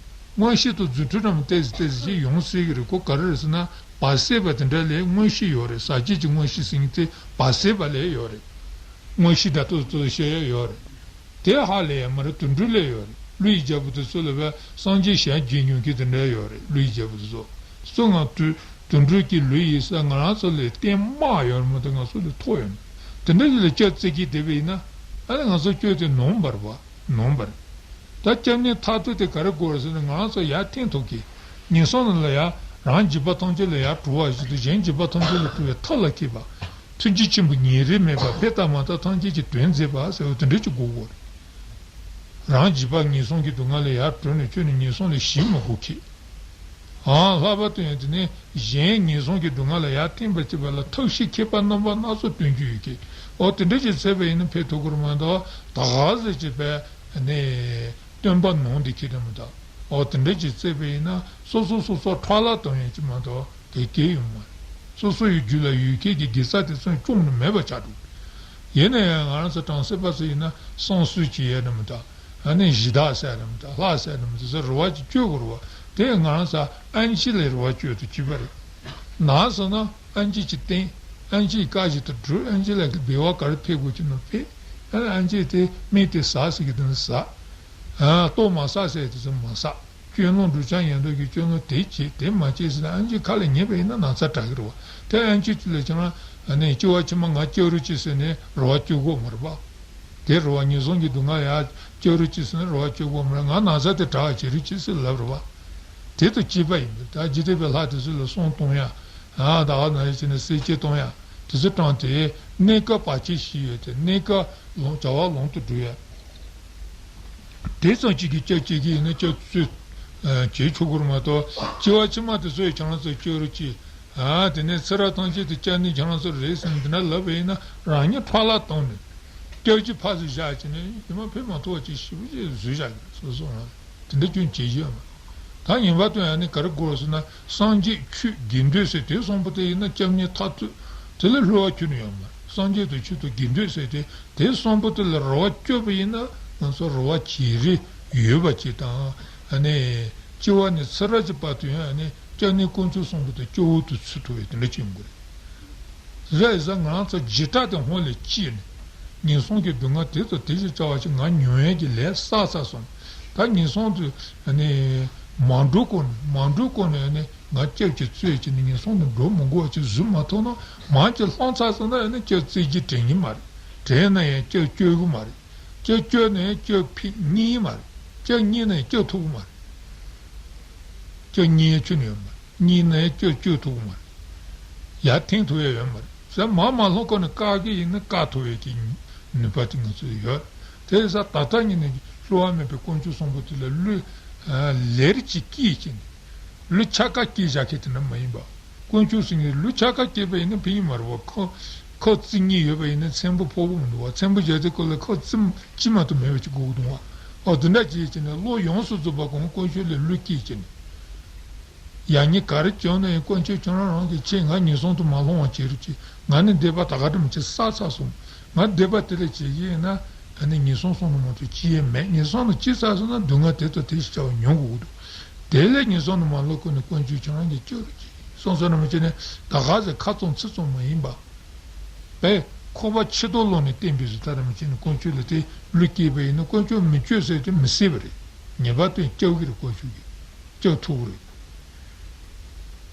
མངོན་ཤེས་དང་རྫུ་འཕྲུལ་རམ་ཏོག་ཙམ་ཏོག་ཙམ་ཅིག་ཡོང་སྲིད་ཀྱི་རེད། ཁོ་ག་རེ་རེད་ཟེར་ན་བར་སྲིད་པ་དེ་འདྲ་ལས་མངོན་ཤེས་ཡོད་རེད། ཟག་བཅས་ཀྱི་མངོན་ཤེས་ཟེར་མཁན་དེ་བར་སྲིད་པ་ལས་ཡོད་རེད། མངོན་ཤེས་འདྲ་ཏོག་ཙམ་ཏོག་ཙམ་ཤེས་ཡ་ཡོད་རེད། དེ་ཧ་ལས་ཡ་མ་རེད། དུད་འགྲོ་ལས་ཡོད་རེད། ཀླུ་ཡི་རྒྱལ་པོ་དེ་ཚོ་ལ་བས་སངས་རྒྱས་ཞལ་མཇལ་མྱོང་མཁན་དེ་འདྲ་ཡོད་རེད། ཀླུ་ཡི་རྒྱལ་པོ་དེ་ཚོ་སོ་ང་དུད་དུད་འགྲོ་གི་ལུས་ཡིན་ས་ང་རང་ཚོ་ལས་སྟེང་དམའ་ཡོད་རེད་མ་གཏོགས་ང་ཚོ་ལས་མཐོ་ཡོད་མ་རེད། དེ་འདྲ་ཞིག་ལ་སྐྱབས་བཙལ་གྱི་བསྡད་པ་ཡིན་ན་ཨ་ནི་ང་ཚོ་སྐྱོན་དེ་ནོར་བ་རེད་པ། ནོར་བ་རེད། ད་སྐྱབས་གནས་མཐར་ཐུག་དེ་ག་རེ་དགོས་རེད་ཟེར་ན་ང་རང་ཚོ་ཡར་ཐེན་ཐུབ་མཁན། ངན་སོང་ནང་ལ་ཡར་རང་འཇིགས་པ་ཐམས་ཅད་ལས་ཡར་གྲོལ་བ་ཞིག་དང་གཞན་འཇིགས་པ་ཐམས་ཅད་ལས་གྲོལ་བའི་ཐབས་ལ་མཁས་པ། ཐུགས་རྗེ་ཆེན་པོ་ཉེ་རིང་མེད་པར་ཕེབས་རྟག་མ་རྟག་ཐམས་ཅད་ཀྱི་དོན་མཛད་པ་ཟེར་བ་དེ་འདྲ་ཅིག་དགོས་ཀྱི་རེད། རང་འཇིགས་པ་ངན་སོང་གི་སྡུག་བསྔལ་ལས་ཡར་གྲོལ་ནས་ཁྱོན་ནས་ངན་སོང་ལས་ཞི་མི་དགོས་མཁན། ཨང་། ལྷག་པར་དུ་ཡང་དེ་ནས་གཞན་ངན་སོང་གི་སྡུག་བསྔལ་ལ་ཡར་འཐེན་པར་བྱེད་པ་ལ་ཐབས་ཤེས་མཁས་པ་རྣམ་པ་སྣ་ཚོགས་སྟོན་རྒྱུ་ཡོད་ཀྱི། འོ་དེ་འདྲ་ཅིག་བཙལ་བ་ཡིན་ན་ཕེབས་ཐུབ་ཀྱི་རེད་མ་གཏོགས་ད་ག་ཟེ་བྱས་པས་ནས་སྟོན་པ་ནང་དེ་ཁྱེད་དྲན་མི་འདུག་འོ་དེ་འདྲ་ཅིག་བཙལ་བ་ཡིན་ན་སོ་སོ་སོ་སོ་འཕྲོ་བརླག་གཏོང་ཡས་ཅིག་མ་གཏོགས་དེ་གལ་ཡོད་མ་རེད། སོ་སོ་ཡི་རྒྱུད་ལ་ཡོད་མཁན་གྱི་དགེ་རྩ་དེ་ཚོ་སྐྱོང་ནས་མེད་པ་ཆགས་འགྲོ་གི། ཡིན་ན་ཡང་ང་རང་ཚོ་གྲོང་གསེབ་པ་ཚོ་ཡིན་ན་བསང་གསོལ་བྱེད་ཡས་དྲན་མི་འདུག་ཨ་ནི་གཞི་བདག་ཟེར་རམ་ད་ལྷ་ཟེར་རམ་དེ་ཚོ་རེ་བ་ཅིག་བཅོལ་དགོས་རེད་བ། དེ་ང་རང་ཚོ་ཨན་ཆི་ལས་རེ་བ་བཅོལ་དུ་བཅུག་པ་རེད། ན་ཟེར་ན་ཨན་ཅི་ཅིག་བསྟེན། ཨན་ཅིའི་བཀའ་བཞིན་དུ་སྒྲུབ། ཨན་ཅི་ལ་གི་སྦྱོར་བ་ག་རེ་ཕེབས་དགོས་ཀྱི་ན་ཕེབས། ཨན་ཅི་དེ་སྨན་དེ་ཟ་ཟེར་གྱི་དེ་ནི་ཟ། ཨ་ལྟོ་མ་ཟ་ཟེར་དེ་ཚོ་མ་ཟ། སྤྱོད་ལམ་སྒྲུབ་བྱ་ཡིན་མདོག་གི་སྤྱོད་ལམ་དེ་བྱེད་དེ་མ་བྱེད་ཟེར་ན་ཨན་ཅི་ཁ་ལ་ཉན་པ་ཡིན་ན་ན་ཚ་དྲག་གི་རེད་བ། དེ་ཨན་ཅི་དེ་ལ་ཁྱེད་རང་ཨ་ནི་སྐྱེ་བ་ཕྱི་མ་ང་སྐྱེ་རོགས་གྱིས་ཟེར་ནས་རེ་བ་བཅོལ་དགོས་མ་རེད་པ། དེ་རེ་བ་ངན་སོང་གི་སྡུག་བསྔལ་ཡར་སྐྱེ་རོགས་གྱིས་ཟེར་ནས་རེ་བ་བཅོལ་དགོས་མ་རེད། ང་ན་ཚ་དེ་དྲག་བྱེད་རོགས་གྱིས་ཟེར་ལབ་རེད་བ། དེ་དང་བཅས་པ་ཡིན་པས། ད་འཇིག་རྟེན་པའི་ལྷ་དེ་ཚོ་ལ་གསུང་གཏོང་ཡ། ཨ་ད་ག་ནང་བཞིན་བྱས་ནས་གསེར་སྐྱེམས་གཏོང་ཡ། དེ་ཚོ་དྲངས་ཏེ་གནས་སྐབས་བར་ཆད་ཞི་ཡོད་དེ་གནས་སྐབས་ལོངས་བྱ་བ་ལོང་དུ་འགྲོ་ཡ། དེ་ཙམ་གཅིག་གིས་སྐྱབས་བཅོལ་གྱི་ཡིན་ན་སྐྱབས་བཅོལ་བྱེད་ཆོག་གི་རེད་མ་གཏོགས་སྐྱེ་བ་ཕྱི་མ་དེ་ཚོ་ཡི་ཁྱེད་རང་ཚོ་སྐྱོབ་རོགས་གྱིས། ཨ་དེ་ནས་ཚེ་རབས་ཐམས་ཅད་དུ་སྐྱབས་གནས་ཁྱེད་རང་ཚོ་རེད་ཟེར་ནས་འདི་འདྲ་ལབ་པ་ཡིན་ན་རང་ཉིད་ཕྲག་ལ་བཏང་ནས་སྐྱབས་ཀྱི་ཕར་ཚུར་བཞག་བྱས་ནས་ཉི་མ་ཕེབས་མ་ཐུབ་པ་ཅིག་ཞེ་པོ་ཅིག་བཟོས་བཞག་གི་རེད། སོ་སོ་རང་དེ་འདྲ་ཀུན་བྱེད་ཀྱི་ཡོད་མ་རེད། ད་ངེས་པར་དུ་ཡང་ནི་ག་རེ་དགོས་ཟེར་ན་སངས་རྒྱས་ཆོས་དགེ་འདུན་ཟེར་དེ་གསུམ་པོ་དེ་ཡིན་ན་སྐྱབས་གནས་མཐར་ཐུག་དེ་ལས་ལྷོ་བ་ཁྱོན་ནས་ཡོད་མ་རེད། སངས་རྒྱས་དང་ཆོས་དང་དགེ་འདུན་ཟེར་དེ་དེ་གསུམ་པོ་དེ་ལ་རེ་བ་བཅོལ་བ་ཡིན་ན་ང་ཚོ་རེ་བ་བྱེད་རིན་ཡོད་པ་ཅིག་དང་ཨ་ནི་སྐྱེ་བ་ནས་ཚེ་རབས་ཀྱི་བར་དུ་ཡང་ཨ་ནི་སྐྱབས་གནས་དཀོན་མཆོག་གསུམ་པོ་དང་སྐྱོ་བོ་དུ་ཚུད་ཐུབ་པའི་དེ་འདྲ་ཅིག་ཡོང་གི་རེད། རེད་ཟེར་ང་རང་ཚོ་འཇིགས་སྐྲག་དེ་སྔོན་ལ་སྐྱེས་ནས། ངན་སོང་གི་སྡུག་བསྔལ་དེ་ཚོ་དེ་བཞིན་བྱ་བ་ཞིག་ང་མྱོང་ཡས་ཀྱི་ལས་བསགས་ཚར་སོང་། ད་ངན་སོང་དུ་ནི་མ་འགྲོ་གོང་ནས་མ་འགྲོ་གོང་ནས་ནི་ང་སྐྱབས་ཀྱིས་གཙོས་བྱས་ནས་ངན་སོང་དུ་འགྲོ་མི་དགོས་པ་ཅིག་བཟོས་མ་ཐུབ་ན་མང་ཅིག་ལྷུང་ཚར་སོང་ན་ནི་སྐྱབས་བཙལ་རྒྱུ་དྲན་གྱི་མ་རེད། དྲན་ན་ཡང་སྐྱབས་སྐྱོ་གི་མ་རེད། སྐྱབས་སྐྱོ་ན་ཡང་སྐྱབས་ཕན་རྙེད་ཀྱི་མ་རེད། སྐྱབས་རྙེད་ན་ཡང་སྐྱོབ་ཐུབ་ཀྱི་མ་རེད། སྐྱོ་ཉེན་ཁྱོན་ནས་ཡོད་མ་རེད། གཉིས་ནས་སྐྱོ་སྐྱོ་ཐུབ་མ་རེད། ཡར་འཐེན་ཐུབ་ཡ་ཡོད་མ་རེད། ཟེར་མ་མ་ལྷུང་གོང་ནས་བཀག་གི་ཡིན་ན་བཀག་ཐུབ་ཡ་གི་ནུས་པ་དེ་ང་ཚོ་ཡོད། དེ་ཡིན་ཙང་ད་ལྟ་ཉིད་ནས་བསླུ་བ་མེད་པའི་དཀོན་མཆོག་གསུམ་པོ་དེ་ལ་བློ་ལེར་གཅིག་སྐྱེས་ཀྱི་ནི། བློ་ཆགས་ཀ་སྐྱེས་བཞག་མཁན་དེ་འདྲ་མ་ཡིན་པ། དཀོན་མཆོག་ཟེར་མཁན་བློ་ཆགས་ཀ་སྐྱེས་པ་ཡིན་ན་ཕན་གྱི་མ་རེད་བ། ཁོ་ཁོ་རྩི་ཉེན་ཡོད་པ་ཡིན་ན་ཚེམ་བུ་ཕོག་གི་མི་འདུག་བ། ཚེམ་བུ་བཞག་དུས་སྐབས་ལ་ཁོ་རྩི་ཅི་མ་གཏོགས་མེད་པ་ཅིག་དགོས་ཀྱི་འདུག་བ། ཨོ་དེ་འདྲ་བྱས་བྱས་ནས་བློ་ཡོངས་སུ་རྫོགས་པ་གང་དཀོན་མཆོག་ལ་བློ་སྐྱེས་བྱས་ནས། ཡང་ཉེན་ག་རེ་བྱུང་ན་ཡང་དཀོན་མཆོག་ཁྱོད་རང་རང་གིས་ཁྱེད་ང་ངན་སོང་དུ་མ་ལྷུང་བ་བྱེད་རོགས་གྱིས། ང་ནི་སྡིག་པ་ད་ག་འདྲ་མི་བྱེད། བསགས་ཚར་སོང་། ང་སྡིག་པ་དེ་ལས་བྱེད་ཀྱི་ཡིན་ན་ཨ་ནི་ངན་སོང་གསུམ་ནས་མ་གཏོགས་སྐྱེ་ཡས་མེད། ངན་སོང་ནས་སྐྱེས་ཚར་སོང་ན་སྡུག་བསྔལ་དེ་དང་དེ་བཞིན་བྱ་བ་མྱོང་དགོས་ཀྱི་འདུག་དེ་ལས་ངན་སོང་ནས་མ་ལྷུང་གོང་ནས་དཀོན་མཆོག་ཁྱོད་རང་གིས་སྐྱོབ་རོགས་གྱིས། སོང་ཙང་ནམ་ཞིག་ནས་ད་ག་ཟེ་ཁ་བཙུམ་ཚིག་བཙུམ་མ་ཡིན་པ། པས་ཁོག་པ་ཕྱི་དོ་ལོག་ནས་བསྟན་པའི་བཟོ་ལྟ་རེ་མ་བྱས་ནས་དཀོན་མཆོག་ལ་དེ་བློ་སྐྱེས་པ་ཡིན་ན་དཀོན་མཆོག་མི་སྐྱོབ་ཟེར་དེ་མི་སྲིད་པ་རེད། ངེས་པར་དུ་སྐྱོབ་ཀྱི་རེད། དཀོན་མཆོག་གིས་སྐྱོབ་ཐུབ་ཀྱི་རེད།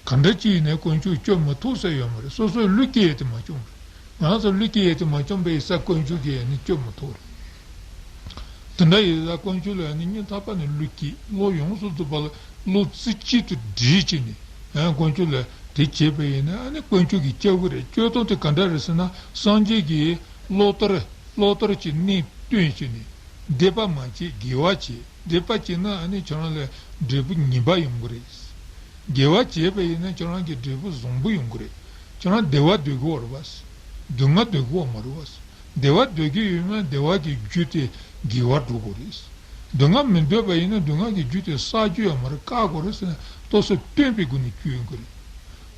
གང་འདྲ་ཅིག་ཡིན་ནའི་དཀོན་མཆོག་སྐྱོབ་མི་ཐུབ་ཟེར་ཡོད་མ་རེད། སོ་སོས་བློ་སྐྱེས་ཡས་དེ་མ་བྱུང་བ་རེད། ང་ཚོ་བློ་སྐྱེས་ཡས་དེ་མ་བྱུང་བའི་ས་དཀོན་མཆོག་གིས་ཡང་ནི་སྐྱོབ་མི་ཐུབ་རེད། དེ་འདྲ་ཡིན་ཙང་དཀོན་མཆོག་ལ་ནི་སྙིང་ཐག་པ་ནས་བློ་སྐྱེས། བློ་ཡོངས་སུ་རྫོགས་པ་ལ་བློ་རྩེ་གཅིག་ཏུ་སྒྲིལ་བྱས་ནས་ཡང་དཀོན་མཆོག་ལ་དེ་བྱས་པ་ཡིན་ན་ཨ་ནི་དཀོན་མཆོག་གིས་སྐྱོབ་ཀྱི་རེད། སྐྱོབ་སྟངས་དེ་ག་འདྲ་རེད་ཟེར་ན་སངས་རྒྱས་ཀྱིས་ལོ་ལྟར་ལོ་ལྟར་གྱི་གནས་སྟོན་བྱས་ནས་སྡིག་པ་མ་བྱེད། དགེ་བ་བྱེད། སྡིག་པ་བྱས་ན་ཨ་ནི་ཁྱོད་རང་ལ་འབྲས་བུ་ངན་པ་ཡོང་གི་རེད། དགེ་བ་བྱས་པ་ཡིན་ན་ཁྱོད་རང་གི་འབྲས་བུ་བཟང་པོ་ཡོང་གི་རེད། ཁྱོད་རང་བདེ་བ་འདོད་ཀྱི་ཡོད་རེད་པ། སྡུག་བསྔལ་འདོད་ཀྱི་ཡོད་མ་རེད་པ། བདེ་བ་འདོད་ཀྱི་ཡོད་ན་བདེ་བ་གི་རྒྱུ་དེ་དགེ་བ་སྒྲུབ་དགོས་རེད། སྡུག་བསྔལ་མི་འདོད་པ་ཡིན་ན་སྡུག་བསྔལ་གྱི་རྒྱུ་དེ་བསགས་རྒྱུ་ཡོད་མ་རེད། བཀག་དགོས་རེད་ཟེར་ནས་ལྟོ་ཚོད་སྟོན་པའི་སྒོ་ནས་སྐྱོན་དགོས་རེད།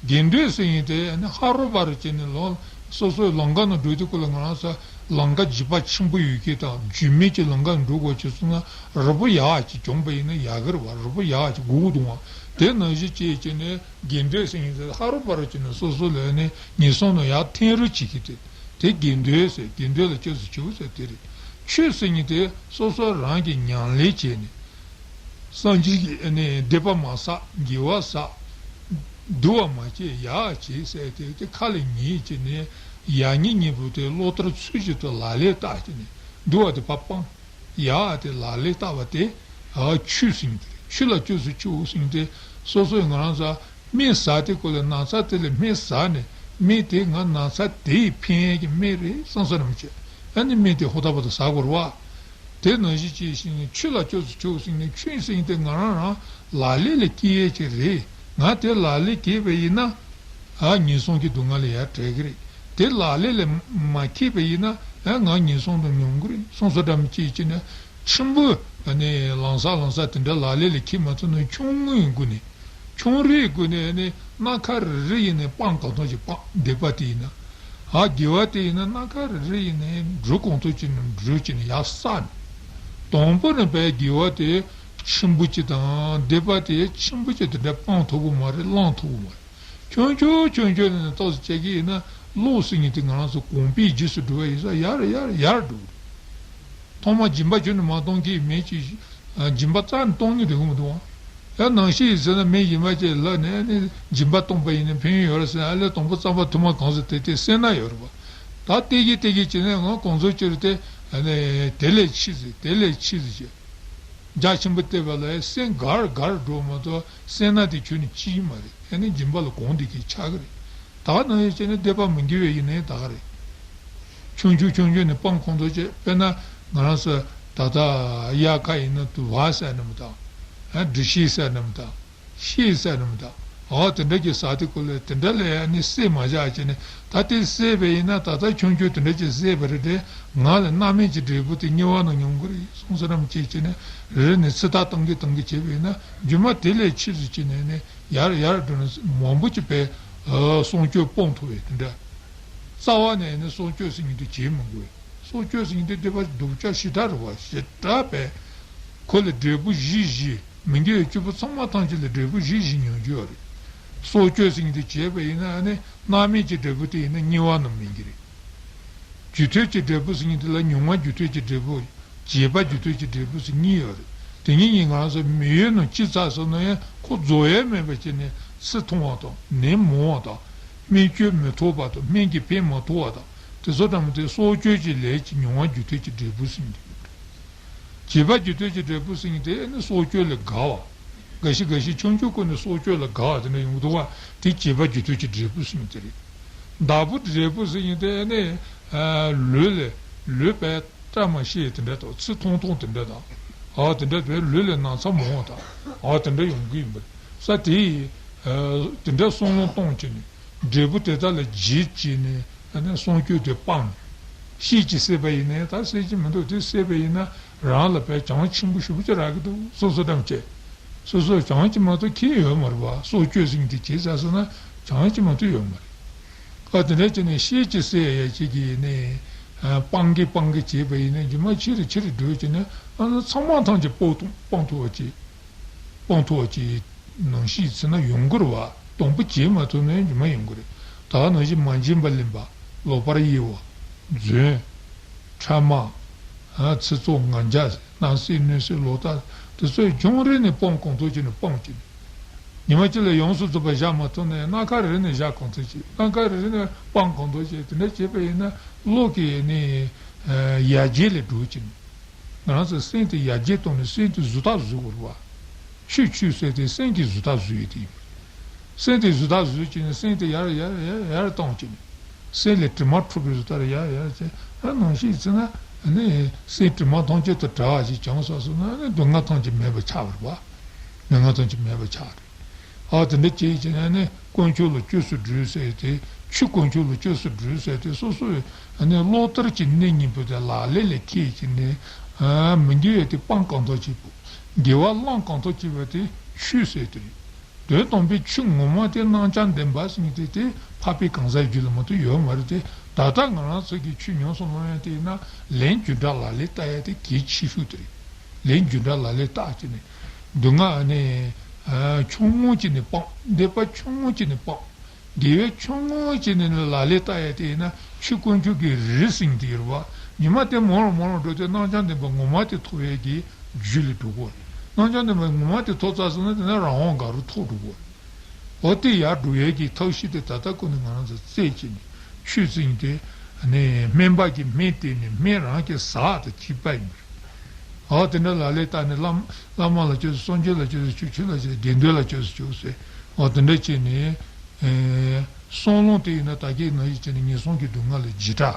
དགེ་འདུན་ཟེར་མཁན་དེ་ནི་ཧ་རུ་པ་རུ་བྱས་ནས་ལོ་སོ་སོའི་ལམ་ཁ་ནང་འགྲོ་དུས་སྐབས་ལ་ང་རང་ཚོ་ལམ་ཁ་འཇིགས་པ་ཆེན་པོ་ཡོད་མཁན་དང་རྒྱུས་མེད་ཀྱི་ལམ་ཁ་ནང་འགྲོ་དགོས་བྱུང་སོང་ན་རིལ་བུ་ཡག་ཅིག་བྱུང་པ་ཡིན་ན་ཡག་གི་རེད་པ། རིལ་བུ་ཡག་ཅིག་དགོས་ཀྱི་འདུག་པ། དེ་ནང་བཞིན་བྱས་བྱས་ནས་དགེ་འདུན་ཟེར་མཁན་དེ་ཧ་རུ་པ་རུ་བྱས་ནས་སོ་སོ་ལ་ནི་ངན་སོང་ནང་ཡར་འཐེན་རོགས་བྱེད་མཁན་དེ། དེ་དགེ་འདུན་ཟེར། དགེ་འདུན་ལ་སྐྱབས་སུ་མཆིའོ་ཟེར་དེ་རེད། ཆོས་ཟེར་མཁན་དེ་སོ་སོ་རང་གིས་ཉམས་ལེན་བྱས་ནས། སངས་རྒྱས་ཀྱི་ཨ་ནི་སྡིག་པ་མ་བསགས། དགེ་བ་བསགས། སྡུག་པ་མ་བྱས་ཡག་བྱས་ཟེར་དེ་དེ་ཁ་ལ་ཉན་བྱས་ནས་ཡག་ཉེས་གཉིས་པོ་དེ་བློ་ལྟར་ཚུལ་བཞིན་དུ་ལག་ལེན་བསྟར་བྱས་ནས་སྡུག་པ་དེ་ཕར་སྤང་། ཡག་དེ་ལག་ལེན་བསྟར་བ་དེ་ཨ་ཆོས་ཟེར་མཁན་དེ་རེད། ཆོས་ལ་སྐྱབས་སུ་མཆིའོ་ཟེར་མཁན་དེ་སོ་སོས་ང་རང་ཚོ་སྨན་ཟ་དུས་སྐབས་ལ་ན་ཚ་དེ་ལ་སྨན་ཟ་ནས་སྨན་དེ་ང་ན་ཚ་དེ་ཡི་ཕན་ཡས་ཀྱི་སྨན་རེད་བསམ་བསམ་རང་བྱས། ཨ་ནི་སྨན་དེ་ཧོ་ཐག་པ་དང་ཟ་དགོས་རེད་པ། དེ་ནང་བཞིན་བྱས་ཤིང་ཆོས་ལ་སྐྱབས་སུ་མཆིའོ་ཟེར་ནས་ཆོས་ཟེར་མཁན་དེ་ང་རང་རང་ལག་ལེན་ལ་འཁྱེར་ཡས་ཅིག་རེད། ང་དེ་ལག་ལེན་འཁྱེར་བ་ཡིན་ན་ཨ་ངན་སོང་གི་སྡུག་བསྔལ་ལས་ཡར་བྲལ་གི་རེད། དེ་ལག་ལེན་ལ་མ་འཁྱེར་བ་ཡིན་ན་ཨ་ང་ངན་སོང་དུ་མྱོང་གི་རེད་བསམ་བསམ་འདྲ་མི་བྱེད་ཅིག་ནས་ཆེན་པོ་ཨ་ནི་ལམ་སང་ལམ་སང་དེ་འདྲ་ལག་ལེན་ལ་འཁྱེར་མ་ཐུབ་ན་ཆུང་ངུའི་སྒོ་ནས། ཆུང་རིའི་སྒོ་ནས་ནི་སྣ་ཁ་རེ་རེ་ཡིན་ནའི་སྤང་གང་ཐུབ་ཅིག་སྤང་། སྡིག་པ་དེ་ཡིན་ན། ཨ་དགེ་བ་དེ་ཡིན་ན་སྣ་ཁ་རེ་རེ་ཡིན་ནའི་སྒྲུབ་གང་ཐུབ་ཅིག་ནི་སྒྲུབ་བྱས་ནས་ཡར་བསགས་ནས། དང་པོ་ནས་བས་དགེ་བ་དེ་ཆེན་པོ་ཅིག་དང་སྡིག་པ་དེ་ཆེན་པོ་ཅིག་དེ་འདྲ་སྤང་ཐུབ་ཀྱི་མ་རེད། བླང་ཐུབ་ཀྱི་མ་རེད། ཆུང་ཆུང་ཆུང་ཆུང་ནས་ཏོག་ཙམ་བྱེད་ཀྱི་ཡིན་ན། བློ་ཟེར་མཁན་དེ་ང་རང་ཚོ་གོམས་པའི་རྗེས་སུ་འགྲོ་བ་ཡིན་ཙང་ཡར་ཡར་ཡར་འགྲོ་གི་རེད། ཐོག་མར་སྦྱིན་པ་ཁྱོན་ནས་མ་གཏོང་མཁན་མི་གཅིག་སྦྱིན་པ་རྩ་ནས་གཏོང་མཁན་རེད་གོ་མི་འདུག་ཨ། ཡང་ནང་བཞིན་ཡིན་ཟེར་ན། མི་གཞན་པ་ཅིག་ལ་ནས་ནི་སྦྱིན་པ་གཏོང་པ་ཡིན་ན་ཕན་ཡོན་ཡོད་རེད་ཟེར་ན། ཨ་ལས་དང་པོ་རྩམ་པ་ཐུར་མ་གང་ཟེར་དེ་དེ་སེར་སྣ་ཡོད་རེད་པ། ད་ལྟ་གི་ལྟ་གི་བྱས་ན་ང་གང་ཚོད་ཅིག་རེད་དེ། ཨ་ནི་དེ་ལས་ཆེ་ཟེར། དེ་ལས་ཆེ་ཟེར་བྱས། རྒྱ་ཆེན་པོ་བལྟས་པ་ལ་སེར་སྣ་གར་གར་འགྲོ་མ་གཏོགས་སེར་སྣ་དེ་ཁྱོན་ནས་སྐྱེ་གི་མ་རེད། ཨ་ནི་སྦྱིན་པ་ལ་གོང་དེ་གི་ཆགས་ཀྱི་རེད། ད་ནང་བཞིན་བྱས་ན་སྡིག་པ་མི་དགེ་བའི་ཡིན་ནའི་ད་ག་རེད། ཆུང་ཆུང་ཆུང་ཆུང་ནས་སྤང་གང་ཐུབ་བྱས། དཔེར་ན་ང་རང་ཚོ་ད་ལྟ་དབྱར་ཁ་ཡིན་ན་དུ་བ་ཟེར་ནམ་དང་། ཨ་འབྲི་ཤེས་ཟེར་ནམ་དང་། ཤེས་ཟེར་ནམ་དང་། འོ་དེ་འདྲ་གི་ཟ་དེ་ཀོ་ལེ་དེ་འདྲ་ལ་ཡང་ནི་བསྲེས་མ་བཞག་བྱས་ནས། ད་དེ་བསྲེས་པ་ཡིན་ན། ད་ལྟ་ཆུང་ཆུང་དེ་འདྲ་ཅིག་བསྲེས་པ་རེད་དེ། ང་ལ་སྣང་མེད་ཀྱི་འབྲས་བུ་དེ་དམྱལ་བ་ན་མྱོང་གི་རེད་གསུངས་ས་རམ་བྱས་བྱས་ནས། རེ་རེ་ནས་ཚིག་ཐག་གཏོང་གི་གཏོང་གི་བྱས་པ་ཡིན་ན། རྗེས་མ་དེ་ལས་ཆེ་ཙམ་བྱས་ནས་ནི་ཡར་ཡར་འགྲོ་ནས་མང་པོ་ཅིག་པའི་ཨ་སྲུང་སྐྱོབ་སྤོང་ཐུབ་པའི་དེ་འདྲ། རྩ་བ་ནས་ནི་སྲུང་སྐྱོབ་ཟེར་མཁན་དེ་བྱེད་མི་དགོས། སྲུང་སྐྱོབ་ཟེར་མཁན་དེ་སྡིག་པ་སྡུག་ཅག་ཞེ་དྲག་རེད་པ། ཞེ་དྲག་པས། ཁོ་ལ་འབྲས་བུ་བཞི་བཞི། མི་དགེ་བའི་བཅུ་པོ་ཚང་མ་ཐམས་ཅད་ལ་འབྲས་བུ་བཞི་བཞི་མྱོང་རྒྱུ་ཡོད་རེད། སྲུང་སྐྱོབ་ཟེར་མཁན་དེ་བྱས་པ་ཡིན་ན་ནི་སྣང་མེད་ཀྱི་འབྲས་བུ་དེ་ཡིན་ན་དམྱལ་བ་རྣམས་མིན་གྱི་རེད། རྒྱུ་མཐུན་གྱི་འབྲས་བུ་ཟེར་མཁན་དེ་ལ་མྱོང་བ་རྒྱུ་མཐུན་གྱི་འབྲས་བུ། བྱེད་པ་རྒྱུ་མཐུན་གྱི་འབྲས་བུ་ཟེར་གཉིས་ཡོད་རེད། དེ་གཉིས་ཀྱི་ང་རང་ཚོ་མི་ཡུལ་ནང་ཅི་ཙམ་སོང་ན་ཡང་ཁོ་རྫོགས་ཡས་མེད་པ་བྱས་ནས་ཚུར་མཐོང་བ་དང་། ནད་མང་བ་དང་། སྨན་བཅོས་མི་ཐུབ་པ་དང་། སྨན་གྱིས་ཕན་མ་ཐོགས་པ་དང་། དེ་ཚོ་འདྲ་མོ་དེ་སྲོག་གཅོད་ཀྱི་ལས་ཀྱི་མྱོང་བ་རྒྱུ་མཐུན་གྱི་འབྲས་བུ་ཟེར་གྱི་འདུག། བྱེད་པ་རྒྱུ་མཐུན་གྱི་འབྲས་བུ་ཟེར་གྱི་དེ་ནི་སྲོག་གཅོད་ལས་དགའ་བ། འགའ་ཞིག་འགའ་ཞིག་ཆུང་ཆུང་ཀུན་ནས་སྲོག་གཅོད་ལ་དགའ་བ་དེ་འདྲ་ཡོང་གི་འདུག་བ། དེ་བྱེད་པ་རྒྱུ་མཐུན་གྱི་འབྲས་བུ་ཟེར་གྱི་དེ་རེད། བདག་པོ་འབྲས་བུ་ཟེར་གྱི་དེ་ནི་ལུས་ལས་ལུས་པས་བཀྲ་མ་ཤིས་དེ་འདྲ་དང་། ཚུར་མཐོང་མཐོང་དེ་འདྲ་དང་། ཨ་དེ་འདྲ་བས་ལུས་ལས་ན་ཚ་མང་བ་དང་། ཨ་དེ་འདྲ་ཡོང་གི་ཡིན་པ་རེད་ས། དེ་ཡིས་དེ་འདྲ་བསམ་བློ་གཏོང་བྱས་ནས། འབྲས་བུ་དེ་དག་ལ་བརྗེད་བྱས་ནས། ཨ་ནི་སྲུང་སྐྱོབ་དེ་སྤངས། ཤེད་ཀྱིས་བསད་པ་ཡིན་ནའི་ད་བསད་ཀྱི་མི་འདུག། དེ་བསད་པ་ཡིན་ན་རང་ལ་བས་གྱང་ཆེན་པོ་ཞེ་པོ་ཅིག་རག་གི་འདུག། སོ་སོ་འགྲམ་བྱས། སོ་སོ་གྱང་ཅིག་མ་གཏོགས་ཁྱེར་ཡོད་མ་རེད་པ། སྲོག་གཅོད་ཟེར་མཁན་དེ་བྱས་ཚར་སོང་ན་གྱང་ཅིག་མ་གཏོགས་ཡོད་མ་རེད། ཨ་དེ་འདྲ་བྱས་ནས་ཤེད་ཀྱིས་བསད་ཡ་ཅིག་གིས་ནི། ཨ་སྤང་གི་སྤང་གི་བྱས་པ་ཡིན་ན། རྗེས་མ་ཆེ་རུ་ཆེ་རུ་འགྲོ་བྱས་ནས། ཨ་ནི་ཚང་མ་ཐམས་ཅད་སྤོང་ཐུབ་སྤང་ཐུབ་པ་ཅིག། སྤང་ཐུབ་པ་ཅིག་ནང་བཞིན་ཟེར་ན་ཡོང་གི་རེད་བ། དང་པོ་བྱེད་མ་ཐུབ་ན་ཡང་རྗེས་མ་ཡོང་གི་རེད། ད་ག་ནང་བཞིན་མ་བྱིན་པར་ལེན་པ། ལོག་པར་གཡེལ་བ། རྫུན། ཕྲ་མ། ཨ་ཚིག་རྩུབ་ངན་ལྕགས། སྣང་གསལ་གནོད་འཚེ་ལོག་ལྟ། དེ་ཚོ་ཡང་རྒྱང་རིང་ནས་སྤང་གང་ཐུབ་བྱས་ནས་སྤང་བྱས་ནས། ཉི་མ་གཅིག་ལ་ཡོངས་སུ་རྫོགས་པ་བཞག་མ་ཐུབ་ན་ཡང་སྣ་ཁ་རེ་རེ་ནས་བཞག་གང་ཐུབ་བྱས། སྣ་ཁ་རེ་རེ་ནས་སྤང་གང་ཐུབ་བྱས། དེ་འདྲ་བྱས་པ་ཡིན་ན་བློ་གི་ནི་ཡར་རྒྱས་ལ་འགྲོ་བྱས་ནས། ང་རང་ཚོ་སེམས་དེ་ཡར་རྒྱས་གཏོང་ནས་སེམས་དེ་བཟོ་ལྟ་བཟོ་དགོས་རེད་བ། ཆོས་ཆོས་ཟེར་དེ་སེམས་ཀྱི་བཟོ་ལྟ་བཟོ་ཡས་དེ་ཡིན་པ་རེད། སེམས་དེ་བཟོ་ལྟ་བཟོས་བྱས་ནས་སེམས་དེ་ཡར་ཡར་ཡར་ཡར་བཏང་བྱས་ནས། སེམས་ལས་དྲི་མ་འཁྲུགས་པའི་བཟོ་ལྟར་ཡར་ཡར་བྱས། ཨ་ནང་བཞིན་བྱས་ན་ནི་སེམས་དྲི་མ་ཐམས་ཅད་དུ་བྲལ་བ་ཞིག་བྱུང་སོང་ཟེར་ན་ནི་སྡུག་བསྔལ་ཐམས་ཅད་མེད་པ་ཆགས་པ་རེད་བ། སྡུག་བསྔལ་ཐམས་ཅད་མེད་པ་ཆགས་རེད། ཨ་དེ་འདྲ་བྱས་བྱས་ནས་ནི་དཀོན་མཆོག་ལ་བཅོས་སུ་འགྲོས་ཟེར་ཏེ། ཆོས་དཀོན་མཆོག་ལ་བཅོས་སུ་འགྲོས་ཟེར་ཏེ། སོ་སོའི་ནི་བློ་ལྟར་གྱི་གནས་སྙིང་པོ་དེ་ལག་ལེན་ལ་འཁྱེར་བྱས་ནས། ཨ་མི་དགེ་བ་དེ་སྤང་གང་ཐུབ་བྱེད་དགོས། དགེ་བ་བླང་གང་ཐུབ་བྱེད་པ་དེ་ཆོས་ཟེར་དེ་རེད། དོན་དམ་པའི་ཆོས་ངོ་མ་དེ་རྣམ་བྱང་བདེན་པ་ཟེར་མཁན་དེ་དེ་འཕགས་པའི་གང་ཟག་རྒྱུད་ལ་མ་གཏོགས་ཡོད་མ་རེད་དེ། ད་ལྟ་ང་རང་ཚོ་གིས་ཆོས་ཉམས་སུ་ལེན་ཡ་དེ་ཡིན་ན་ལན་རྒྱུ་འབྲས་ལག་ལེན་བསྟར་ཡ་དེ་གལ་ཆེ་ཤོས་དེ་རེད། ལན་རྒྱུ་འབྲས་ལག་ལེན་བསྟར་བྱས་ནས། སྡུག་བསྔལ་ནི་ཨ་ཆུང་ངུ་བྱས་ནས་སྤང་། སྡིག་པ་ཆུང་ངུ་བྱས་ནས་སྤང་། དགེ་བའི་ཆུང་ངུ་བྱས་ནས་ནི་ལག་ལེན་བསྟར་ཡ་དེ་ཡིན་ན། ཆོས་དཀོན་མཆོག་གི་རིགས་ཟེར་མཁན་དེ་ཡོད་རེད་བ། ཉི་མ་དེ་མང་རུ་མང་རུ་འགྲོ་དུས་རྣམ་བྱང་བདེན་པ་ངོ་མ་དེ་ཐོབ་ཡས་ཀྱི་རྒྱུ་ལ་འགྲོ་གི་ཡོད་རེད། རྣམ་བྱང་བདེན་པ་ངོ་མ་དེ་ཐོབ་ཚར་སོང་ན་དེ་ནས་རང་དབང་དགའ་རུ་ཐོབ་འགྲོ་གི་ཡོད་རེད། འོ་དེ་ཡར་འགྲོ་ཡས་ཀྱི་ཐབས་ཤེས་དེ་ད་ལྟ་ཀུན་ནས་ང་རང་ཚོ་རྩད་བཅད་ནས། ཆོས་ཟེར་མཁན་དེ་ནི་སྨན་པ་གིས་སྨན་བསྟེན་ནས་སྨན་རང་གིས་ཟ་དང་བྱིས་པ་ཡིན་པ་རེད། འོ་དེ་འདྲ་ལག་ལེན་བསྟར་ནས། བླ་བླ་མ་ལ་བཅོས་སུ། སངས་རྒྱས་ལ་བཅོས་སུ་བཅུག། ཆོས་ལ་བཅོས། དགེ་འདུན་ལ་བཅོས་སུ་བཅུག་ཟེར། འོ་དེ་འདྲ་བྱས་ནས། ཨེ་བསམ་བློ་དེ་ཡིན་ན་ད་གིན་ནང་བཞིན་བྱས་ནས་ངན་སོང་གི་སྡུག་བསྔལ་ལས་བརྒྱལ་བསྒྲགས།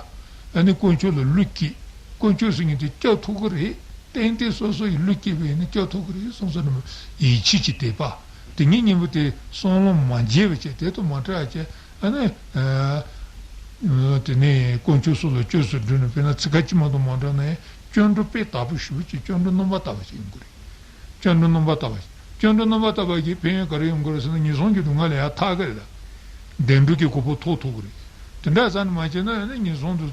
ཨ་ནི་དཀོན་མཆོག་ལ་བློ་སྐྱེད། དཀོན་མཆོག་ཟེར་མཁན་དེ་སྐྱོབ་ཐུབ་ཀྱི་རེད། ཏན་ཏན་སོ་སོ་ཡིས་བློ་སྐྱེད་པ་ཡིན་ན་སྐྱོབ་ཐུབ་ཀྱི་རེད་བསམ་བསམ་ནས་ཡིད་ཆེས་ཀྱི་དད་པ། དེ་ཉིད་གཉིས་པོ་དེ་བསམ་བློ་མ་བརྗེད་པ་བྱས། དེ་དང་མ་བྲལ་བ་བྱས། ཨ་ནི་ཨ་དེ་ནས་དཀོན་མཆོག་སོགས་ལ་བཅོས་སུ་འགྲོས་ནས། དཔེར་ན་ཚིག་ཁ་ཅིག་མ་གཏོགས་མ་འགྲོ་ན་ཡང་སྐྱབས་འགྲོ་དཔེ་དག་པོ་ཞེ་པོ་ཅིག། སྐྱབས་འགྲོ་རྣམ་པར་དག་པ་ཞིག་ཡོང་གི་རེད། སྐྱབས་འགྲོ་རྣམ་པར་དག་པ། སྐྱབས་འགྲོ་རྣམ་པར་དག་པ་གིས་ཕན་ཡོན་ག་རེ་ཡོང་གི་རེད་ཟེར་ན། ངན་སོང་གི་སྡུག་བསྔལ་ལས་ཡར་ཐར་གི་རེད་ལ། བདེ་འགྲོ་གི་གོ་འཕང་ཐོབ་ཐུབ་ཀྱི་རེད། དེ་འདྲ་ཙམ་མ་བྱས་ན་ཡང་ན་ངན་སོང་དུ་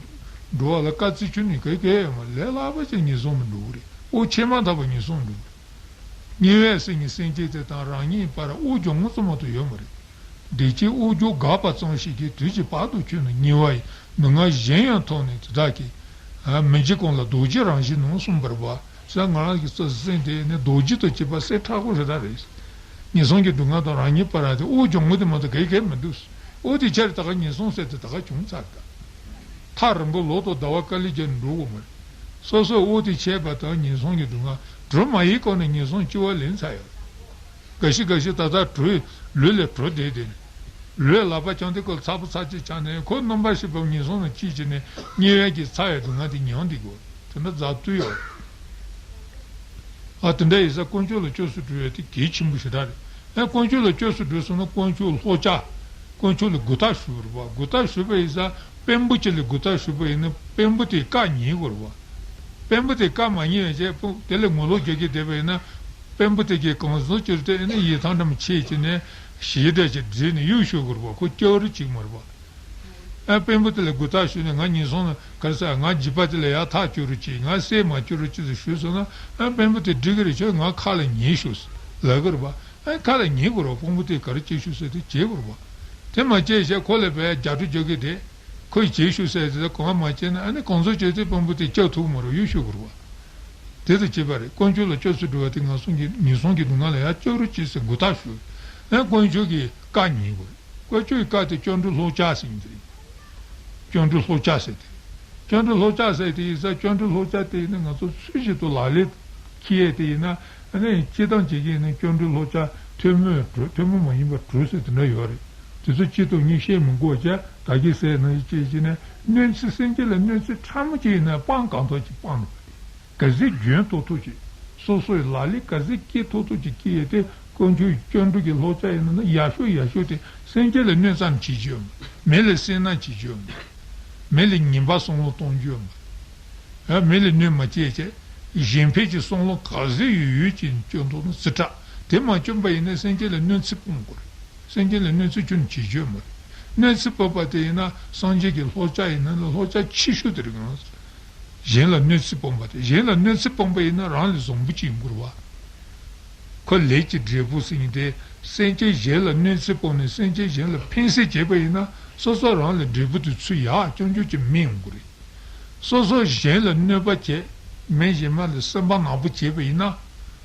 འགྲོ་བ་ལ་དཀའ་ཚེགས་ཁྱོན་ནས་ག་གེ་ཡོད་མ་རེད། ལས་སླ་པོ་ཅིག་ངན་སོང་དུ་འགྲོ་གི་རེད། དབུགས་ཆད་མ་ཐག་པ་ངན་སོང་དུ་འགྲོ་གི་རེད། དམྱལ་བའི་སེམས་ཀྱི་སེམས་ཅན་དེ་དང་རང་ཉིད་བར་དབུགས་རྒྱག་ངོ་ཙམ་མ་གཏོགས་ཡོད་མ་རེད། བདེ་སྐྱིད་དབུགས་འབྱུང་འགགས་པ་ཙམ་ཞིག་གིས་དུས་ཀྱི་བར་དུ་ཁྱོད་ནི་ཉེ་བ་ཡི་མི་མངའ་གཞན་ཡང་ཐོབ་ནས་དེ་དག་གིས། མི་འཇིགས་གང་ལ་རྡོ་རྗེ་རང་བཞིན་ནོ་གསུངས་པ་རེད་པ། ས་ང་རང་གི་རྩ་སེམས་དེ་ནི་རྡོ་རྗེ་དང་བཅས་པ་གསེར་ཁྲ་བོ་རེ་ད་རེད། ངན་སོང་གི་སྡུག་བསྔལ་དང་རང་ཉིད་བར་དེ་དབུགས་འབྱུང་ངོ་དེ་མ་གཏོགས་གའི་གའི་མི་འདུག་འོ་དེ་ཆ་རེ་ད་ག་ངན་སོང་ཟེར་དེ་ད་ག་བྱུང་ཚར་ད། ཐག་རིང་པོ་ལོ་དང་ཟླ་བ་དཀའ་ལས་བརྒྱབ་ནས་འགྲོ་དགོས་མ་རེད། སོ་སོས་དབུགས་དེ་ཆད་པ་དང་ངན་སོང་གི་སྡུག་བསྔལ་གྲོལ་མ་ཡི་སྐོར་ནས་ངན་སོང་སྐྱེ་བ་ལེན་ཚར་ཡོད་རེད། འགའ་ཞིག་འགའ་ཞིག་ད་ལྟ་གྲོལ། ལུས་ལས་གྲོལ་བསྡད་དེ། ལུས་ལག་པ་བརྐྱངས་ཏེ་ཁོ་ཚ་པོ་ཚ་གཅིག་ཆགས་ནས་ཁོ་རྣམ་པ་ཤེས་པ་ངན་སོང་ལ་སྐྱེས་བྱས་ནས་དམྱལ་བའི་གི་ཚ་བའི་སྡུག་བསྔལ་དེ་མྱོང་བསྡད་དགོས། དེ་འདྲ་རྫ་བཏུལ་ཡོད། ཨ་དེ་འདྲ་ཡིན་ས་དཀོན་མཆོག་ལ་བཅོས་སུ་འགྲོ་བའི་དེ་གལ་ཆེན་པོ་ཞེ་དྲག་རེད། ཨ་དཀོན་མཆོག་ལ་བཅོས་སུ་འགྲོ་སོང་ན་དཀོན་མཆོག་ལྷོ་བྱ། དཀོན་མཆོག་ལ་མགུ་བཏགས་ཞུ་བ་རེད་པ། མགུ་བཏགས་ཞུས་པ་ཡིན་ས་དཔོན་པོ་ཅིག་ལ་མགུ་བཏགས་ཞུས་པ་ཡིན་ན་དཔོན་པོ་དེས་བཀའ་ཉན་དགོས་རེད་པ། དཔོན་པོ་དེས་བཀའ་མ་ཉན་བའི་རྗེས་དཔོན་དེ་ལ་ངོ་ལོག་རྒྱག་གི་བསྡད་པ་ཡིན་ན། དཔོན་པོ་དེ་གིས་གང་བཟོ་བྱས་ཏེ་ཨ་ནི་ཡིད་ཐང་ཙམ་ཆད་བྱས་ནས་ཞེ་དྲག་ཅིག་བསྒྲིགས་ནས་གཡུག་ཞུ་དགོས་རེད་པ། ཁོ་སྐྱོ་རུ་བཅུག་མ་རེད་པ། ཨ་དཔོན་པོ་དེ་ལ་མགུ་བཏགས་ཞུས་ནས་ང་ཉིན་སོང་ལ་ག་རེ་ཟ་ང་འཇིགས་པ་དེ་ལ་ཡར་ཐག་གཅོད་རོགས་གྱིས། ང་སྲས་མ་གཅོད་རོགས་གྱིས་ཟེར་ཞུས་སོང་ན། ཨ་དཔོན་པོ་དེ་འགྲིག་གི་རེད། ཁྱོད་ང་ཁ་ལ་ཉན་ཤོག་ཟེར་ལབ་དགོས་རེད་པ། ཨ་ཁ་ལ་ཉན་དགོས་རེད་པ། དཔོན་པོ་དེ་ག་རེ་བྱེད་ཤོག་ཟེར་དེ་བྱེད་དགོས་རེད་པ། དེ་མ་བྱས་བྱས་ཁོ་ལ་བས་རྒྱག་སྤྲོད་རྒྱག་གི་དེ། ཁོས་བྱེད་ཤོག་ཟེར་དེ་གང་མ་བྱས་ན་ཨ་ནི་གང་བཟོ་བྱས་ཏེ་དཔོན་པོ་དེ་སྐྱོབ་ཐུབ་མ་རེད། གཡུག་ཞུ་དགོས་རེད་པ། དེ་ལྟར་བྱེད་པ་རེད། དཀོན་མཆོག་ལ་སྐྱབས་སུ་འགྲོ་བ་དེ་ངན་སོང་གི་ངན་སོང་གི་སྡུག་བསྔལ་ལ་ཡང་སྐྱོབ་རོགས་གྱིས་ཟེར་མགུ་བཏགས་ཞུས། ཨ་དཀོན་མཆོག་གིས་བཀའ་ཉན་དགོས་རེད། དཀོན་མཆོག་གི་བཀའ་དེ་སྐྱབས་འགྲོ་ལྷོ་བྱ་ཟེར་གྱི་རེད། སྐྱབས་འགྲོ་ལྷོ་བྱ་ཟེར་དེ། སྐྱབས་འགྲོ་ལྷོ་བྱ་ཟེར་དེ་ཡིན་ཙང་སྐྱབས་འགྲོ་ལྷོ་བྱ་དེ་ཡིན་ན་ང་ཚོ་ཚུལ་བཞིན་དུ་ལག་ལེན་འཁྱེར་ཡས་དེ་ཡིན་ན་ཨ་ནི་སྤྱིར་བཏང་བྱེད་ཀྱི་ཡིན་ན་སྐྱབས་འགྲོ་ལྷོ་བྱ་ཐུན་མོང་དྲུག་ཐུན་མོང་མ་ཡིན་པ་དྲུག་ཟེར་དེ་འདྲ་ཡོད་རེད། དེ་ཚོ་གཅིག་དང་གཉིས་བཤད་མི་དགོས་བྱས་ད་གིན་ཟེར་ནང་བཞིན་བྱས་བྱས་ནས་གནོད་འཚེ་སེམས་ཅན་ལ་གནོད་འཚེ་ཕྲ་མོ་ཅིག་ཡིན་ན་སྤང་གང་ཐུབ་ཅིག་སྤང་དགོས། ག་ཚོད་འཇོན་ཐུབ་ཐུབ་ཅིག་སོ་སོའི་ལག་ལེན་ག་ཚོད་སྐྱེལ་ཐུབ་ཐུབ་ཅིག་སྐྱེལ་ཡས་དེ་དཀོན་མཆོག་སྐྱབས་འགྲོ་གི་ལྷོ་བྱ་ཡིན་ན་ཡག་ཤོས་ཡག་ཤོས་དེ་སེམས་ཅན་ལ་གནོད་ཙམ་བྱེད་རྒྱུ་ཡོད་མ་རེད། མི་ལ་སེར་སྣ་བྱེད་རྒྱུ་ཡོད་མ་རེད། མི་ལ་ངན་པ་བསམ་བློ་གཏོང་རྒྱུ་ཡོད་མ་རེད། ཨ་མི་ལ་གནོད་མ་བྱེད་བྱས་གཞན་ཕན་གྱི་བསམ་བློ་ག་ཚོད་ཡོད་ཡོད་ཅིག་སྐྱོན་འདུག་ན་ཙི་དྲག་དེ་མ་སྐྱོན་པ་ཡིན་ན་སེམས་ཅན་ལ་གནོད་འཚེ་སྤོང་དགོས་རེད། སེམས་ཅན་ལ་གནོད་འཚེ་ཁྱོན་ནས་བྱེད་རྒྱུ་ཡོད་མ་རེད། གནོད་འཚེ་སྤོང་པ་དེ་ཡིན་ན་སངས་རྒྱས་ཀྱི་ལྷོ་བྱ་ཡིན་ན་ལྷོ་བྱ་ཆེ་ཤོས་དེ་རེད་གང་། གཞན་ལ་གནོད་འཚེ་སྤོང་པ་དེ། གཞན་ལ་གནོད་འཚེ་སྤོང་པ་ཡིན་ན་རང་ལ་བཟང་པོ་ཅིག་ཡོང་གི་རེད་བ། ཁོ་ལས་ཀྱི་འབྲས་བུ་ཟེར་མཁན་དེ་སེམས་ཅན་གཞན་ལ་གནོད་འཚེ་སྤོང་ནས་སེམས་ཅན་གཞན་ལ་ཕན་སེམས་བྱས་པ་ཡིན་ན་སོ་སོ་རང་ལ་འབྲས་བུ་དེ་ཚུར་ཡར་རྐྱང་རྐྱང་ཅིག་སྨིན་ཡོང་གི་རེད། སོ་སོ་གཞན་ལ་གནོད་པ་བྱས། མི་གཞན་མ་ལ་སེམས་པ་ནག་པོ་བྱས་པ་ཡིན་ན།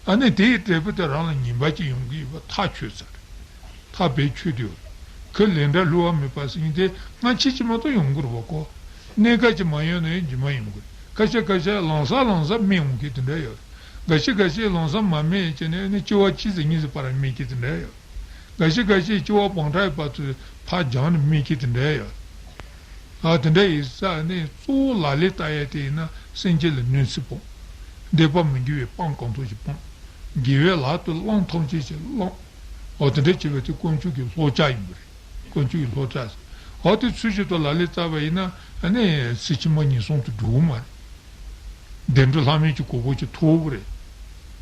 ཨ་ནི་དེའི་འབྲས་བུ་དེ་རང་ལ་ངན་པ་ཅིག་ཡོང་གི་ཡོད་པ་ཐག་ཆོད་ཚར་རེད། ཐག་རྦད་ཆོད་དེ་ཡོད་རེད། ཁོས་ལན་གྲངས་བསླུ་བ་མེད་པ་ཟེར་མཁན་དེ་སྔ་ཕྱི་ཅིག་མ་གཏོགས་ཡོང་གི་རེད་བ་ཁོ། གནས་སྐབས་ཅིག་མ་ཡོང་ན་ཡང་རྗེས་མ་ཡོང་གི་རེད། ཁ་ཤས་ཁ་ཤས་ལམ་སང་ལམ་སང་སྨིན་ཡོང་གི་དེ་འདྲ་ཡོད་རེད། འགའ་ཞིག་འགའ་ཞིག་ལམ་སང་མ་སྨིན་བྱས་ནས་ནི་སྐྱེ་བ་གཅིག་ཙམ་གཉིས་ཙམ་བར་སྨིན་གྱི་དེ་འདྲ་ཡོད་རེད། འགའ་ཞིག་འགའ་ཞིག་སྐྱེ་བ་བག་ཕྲ་ཡི་བར་དུ་ཕར་སྦྱངས་ནས་སྨིན་གྱི་དེ་འདྲ་ཡོད་རེད། ཨ་དེ་འདྲ་ཡིན་ཙང་ནི་གཙོ་བོ་ལག་ལེན་བསྟར་ཡས་དེ་ཡིན་ན་སེམས་ཅན་ལ་གནོད་འཚེ་སྤོང་། འདོད་པ་མི་འགྱུར་བའི་སྤང་གང་ཐུབ་ཅིག་སྤང་། དགེ་བའི་ལག་ཏུ་བླང་ཐམས་ཅད་ཀྱིས་བླང་། འོ་དེ་འདྲ་བྱས་པ་དེ་དཀོན་མཆོག་གི་ལྷོ་བྱ་ཡིན་པ་རེད། དཀོན་མཆོག་གི་ལྷོ་བྱ་ཟེར། འོ་དེ་ཚུལ་བཞིན་དུ་ལག་ལེན་བསྟར་བ་ཡིན་ན་ཨ་ནི་ཚེ་ཕྱི་མ་ངན་སོང་དུ་འགྲོ་གི་མ་རེད། བདེ་འགྲོ་ལྷ་མིན་གྱི་གོ་འཕང་ཅིག་ཐོབ་ཀྱི་རེད།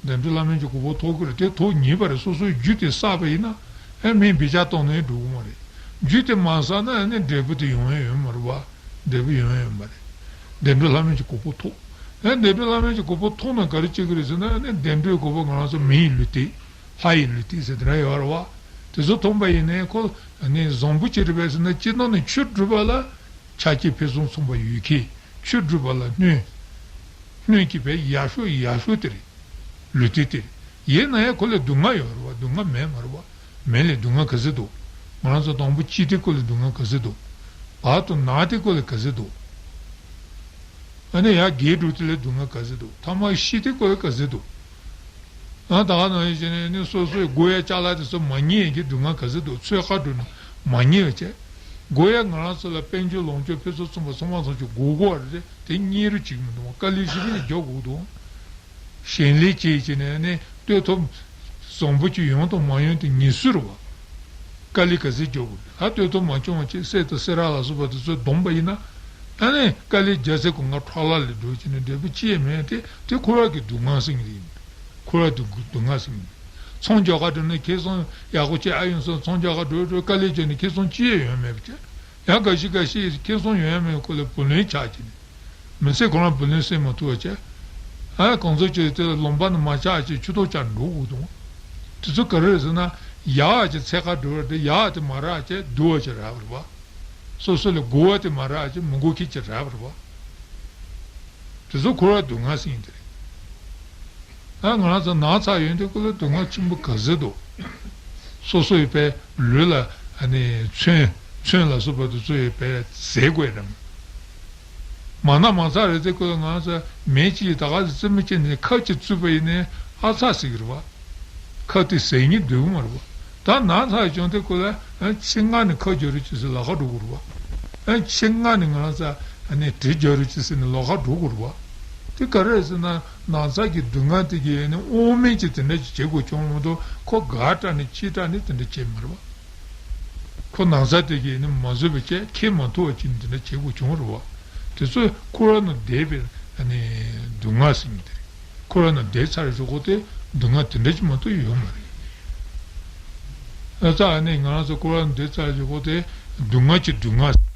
བདེ་འགྲོ་ལྷ་མིན་གྱི་གོ་འཕང་ཐོབ་ཀྱི་རེད། དེ་ཐོབ་ཉེས་པ་རེད། སོ་སོའི་རྒྱུ་དེ་བསགས་པ་ཡིན་ན་ཨ་མིའི་འབུད་རྒྱག་བཏང་ནས་འགྲོ་གི་མ་རེད། རྒྱུ་དེ་མ་བསགས་ན་ཨ་ནི་འབྲས་བུ་དེ་ཡོང་ཡ་ཡོད་མ་རེད་བ། འབྲས་བུ་ཡོང་ཡ་ཡོད་མ་རེད། བདེ་འགྲོ་ལྷ་མིན་གྱི་གོ་འཕང་ཐོབ། ཨ་བདེ་འགྲོ་ལྷ་མིན་གྱི་གོ་འཕང་ཐོབ་ན་ག་རེ་བྱེད་ཀྱི་རེད་ཟེར་ན་ཨ་ནི་བདེ་འགྲོའི་གོ་འཕང་ང་རང་ཚོ་མི་ཡི་ལུས་རྟེན། ལྷ་ཡི་ལུས་རྟེན་ཟེར་དེ་འདྲ་ཡོད་རེད་བ། དེ་ཚོ་ཐོབ་པ་ཡིན་ནའི་ཁོ་ནི་བཟང་པོ་ཅིག་རེད་པས་ཟེར་ན་སྤྱིར་བཏང་ནས་ཆོས་སྒྲུབ་པ་ལ་ཆ་རྐྱེན་ཕུན་སུམ་ཚོགས་པ་ཡོད་མཁན་ཆོས་སྒྲུབ་པ་ལ་སྣོད། སྣོད་ཀྱི་བས་ཡག་ཤོས་ཡག་ཤོས་དེ་རེད། ལུས་རྟེན་དེ་རེད། ཡིན་ན་ཡང་ཁོ་ལ་སྡུག་བསྔལ་ཡོད་རེད་བ། སྡུག་བསྔལ་མེད་མ་རེད་བ། མི་ལ་སྡུག་བསྔལ་ག་ཚོད་འདུག་ང་རང་ཚོ་དང་པོ་སྐྱེས་དུས་ཁོ་ལ་སྡུག་བསྔལ་ག་ཚོད་འདུག་བར་དུ་ན་དུས་ཁོ་ལ་ག་ཚོད་འདུག་ཨ་ནི་ཡར་རྒས་འགྲོ་དུས་ལ་སྡུག་བསྔལ་ག་ཚོད་འདུག་ཐ་མ་ཤི་དུས་ཁོ་ལ་ག་ཚོད་འདུག་ཨ་ད་ག་ནང་བཞིན་བྱས་ནས་ནི་སོ་སོའི་དགོས་ཡ་ཅ་ལག་དེ་ཚོ་མ་རྙེད་ཡ་གི་སྡུག་བསྔལ་ག་ཚོད་འདུག་ཚོད་དཀའ་འགྲོ་ནས་མ་རྙེད་པ་བྱས། དགོས་ཡ་ང་རང་ཚོ་ལ་དཔལ་འབྱོར་ལོངས་སྤྱོད་ཕུན་སུམ་ཚོགས་པ་ཚང་མ་ཚང་ཆུ་དགོས་དགོས་རེད། དེ་རྙེད་རོགས་བྱེད་ཀྱི་མི་འདུག་དཀའ་ལས་ཞེ་པོ་ཅིག་རྒྱག་དགོས་འདུག་ཞིང་ལས་བྱས་བྱས་ནས་ནི་བཏོན་ཐུབ། བཟང་པོ་ཅིག་ཡོང་དང་མ་ཡོང་དེ་ངེས་སྲོལ་རེད་བ། དཀའ་ལས་ག་ཚོད་རྒྱག་དགོས་རེད། ད་བཏོན་ཐུབ་མ་བྱུང་བ་ཅིག་གསེར་དང་སེ་ར་ལ་སོགས་པ་དེ་ཚོ་བསྡོམས་པ་ཡིན་ན། ཨ་ནི་དཀའ་ལས་རྒྱག་ཚད་གོ་ང་འཕྲོ་བརླག་ལ་འགྲོ་བྱས་ནས་འབྲས་བུ་ཅི་ཡང་མེད་དེ་དེ་འཁོར་བ་གི་སྡུག་བསྔལ་ཟེར་མཁན་དེ་ཡིན། འཁོར་བ་གི་སྡུག་བསྔལ་ཟེར་མཁན་དེ། ཚོང་རྒྱག་ག་འགྲོ་ནས་ཁེ་བཟང་ཡག་པོ་ཅིག་ཨ་ཡོང་སོང་། ཚོང་རྒྱག་ག་འགྲོ་འགྲོ་དཀའ་ལས་བརྒྱབ་ནས་ཁེ་བཟང་ཅི་ཡང་ཡོང་མེད་པ་བྱས། ཡང་འགའ་ཞིག་འགའ་ཞིག་ཁེ་བཟང་ཡོང་ཡ་མེད་ཁོ་ལ་བུ་ལོན་ཆག་བྱས་ནས། མི་ཚེ་ཁོ་རང་བུ་ལོན་སེལ་མ་ཐུབ་པ་བྱས། ཨ་གང་ཚོད་ཅིག་དེ་ལ་ལུང་པ་ནས་མར་ཆག་བྱས་ཆུ་ཐོག་བཅར་འགྲོ་དགོས་འདུག་དེ་ཚོ་ག་རེ་རེད་ཟེར་ན། ཡག་ཅིག་འཚོལ་ག་འགྲོ་བ་དེ་ཡག་དེ་མ་རག་ཅེས་སྡུག་པ་ཅིག་རག་པ་རེད་པ། སོ་སོ་ལ་དགོས་པ་དེ་མ་རག་ཅེས་མི་དགོས་མཁན་ཅིག་རག་པ་རེད་པ། དེ་ཚོ་འཁོར་བ་སྡུག་བསྔལ་ཟེར་མཁན་དེ་རེད། ཨ་ང་རང་ཚོ་ན་ཚ་ཡོང་དུས་སྐབས་ལ་སྡུག་བསྔལ་ཆེན་པོ་ག་ཚོད་འདུག་སོ་སོ་ཡི་པའི་ལུས་ལ་ཨ་ནི་མཚོན་མཚོན་ལ་སོགས་པ་དེ་ཚོ་ཡི་པའི་ཟས་དགོས་རམ། མ་ན་མ་ཚ་རེད་དེ་སྐབས་ལ་ང་ཚོ་མེ་གཅིག་ད་ག་ཚོད་རྩེད་མོ་རྩེ་ནས་ཁབ་གཅིག་བཙུགས་པ་ཡིན་ནའི་ཨ་ཚ་ཟེར་གི་རེད་པ། ཁབ་དེ་ཟས་ཉིད་སྡུག་གི་མ་རེད་པ། ད་ན་ཚ་བྱུང་དུས་སྐབས་ལ་ཕྱི་ནང་ནས་ཁབ་རྒྱག་རོགས་གྱིས་ཟེར་ལག་ཁ་འགྲོ་གི་རེད་པ། ཕྱི་ནང་ནས་ང་རང་ཚོ་ཨ་ནི་གྲི་རྒྱག་རོགས་གྱིས་ཟེར་ནས་ལག་ཁ་འགྲོ་གི་རེད་པ། དེ་ག་རེ་རེད་ཟེར་ན་ན་ཚ་གི་སྡུག་བསྔལ་དེ་གིས་ནི་དབང་མེད་ཀྱི་དེ་འདྲ་ཅིག་བྱེད་དགོས་བྱུང་མ་གཏོགས་ཁོ་དགའ་དྲགས་ནས་སྐྱིད་དྲགས་ནས་དེ་འདྲ་བྱེད་མ་རེད་པ། ཁོ་ན་ཚ་དེ་གིས་ནི་མ་བཟོད་པ་བྱས་ཁེ་མ་ཐུབ་པ་ཅིག་ནི་དེ་འདྲ་བྱེད་དགོས་བྱུང་བ་རེད་པ། དེ་ཚོ་འཁོར་བ་ན་བསྡད་པའི་ཨ་ནི་སྡུག་བསྔལ་ཟེར་མཁན་དེ་རེད། འཁོར་བ་ན་བསྡད་ཚར་བཞག་གོ་དེ་སྡུག་བསྔལ་དེ་འདྲ་ཅིག་མ་གཏོགས་ཡོད་མ་རེད། ཨ་ཙ་ཨ་ནི་ང་རང་ཚོ་འཁོར་བ་ན་བསྡད་ཚར་བཞག་གོ་དེ་སྡུག་བསྔལ་གྱི་སྡུག་བསྔལ།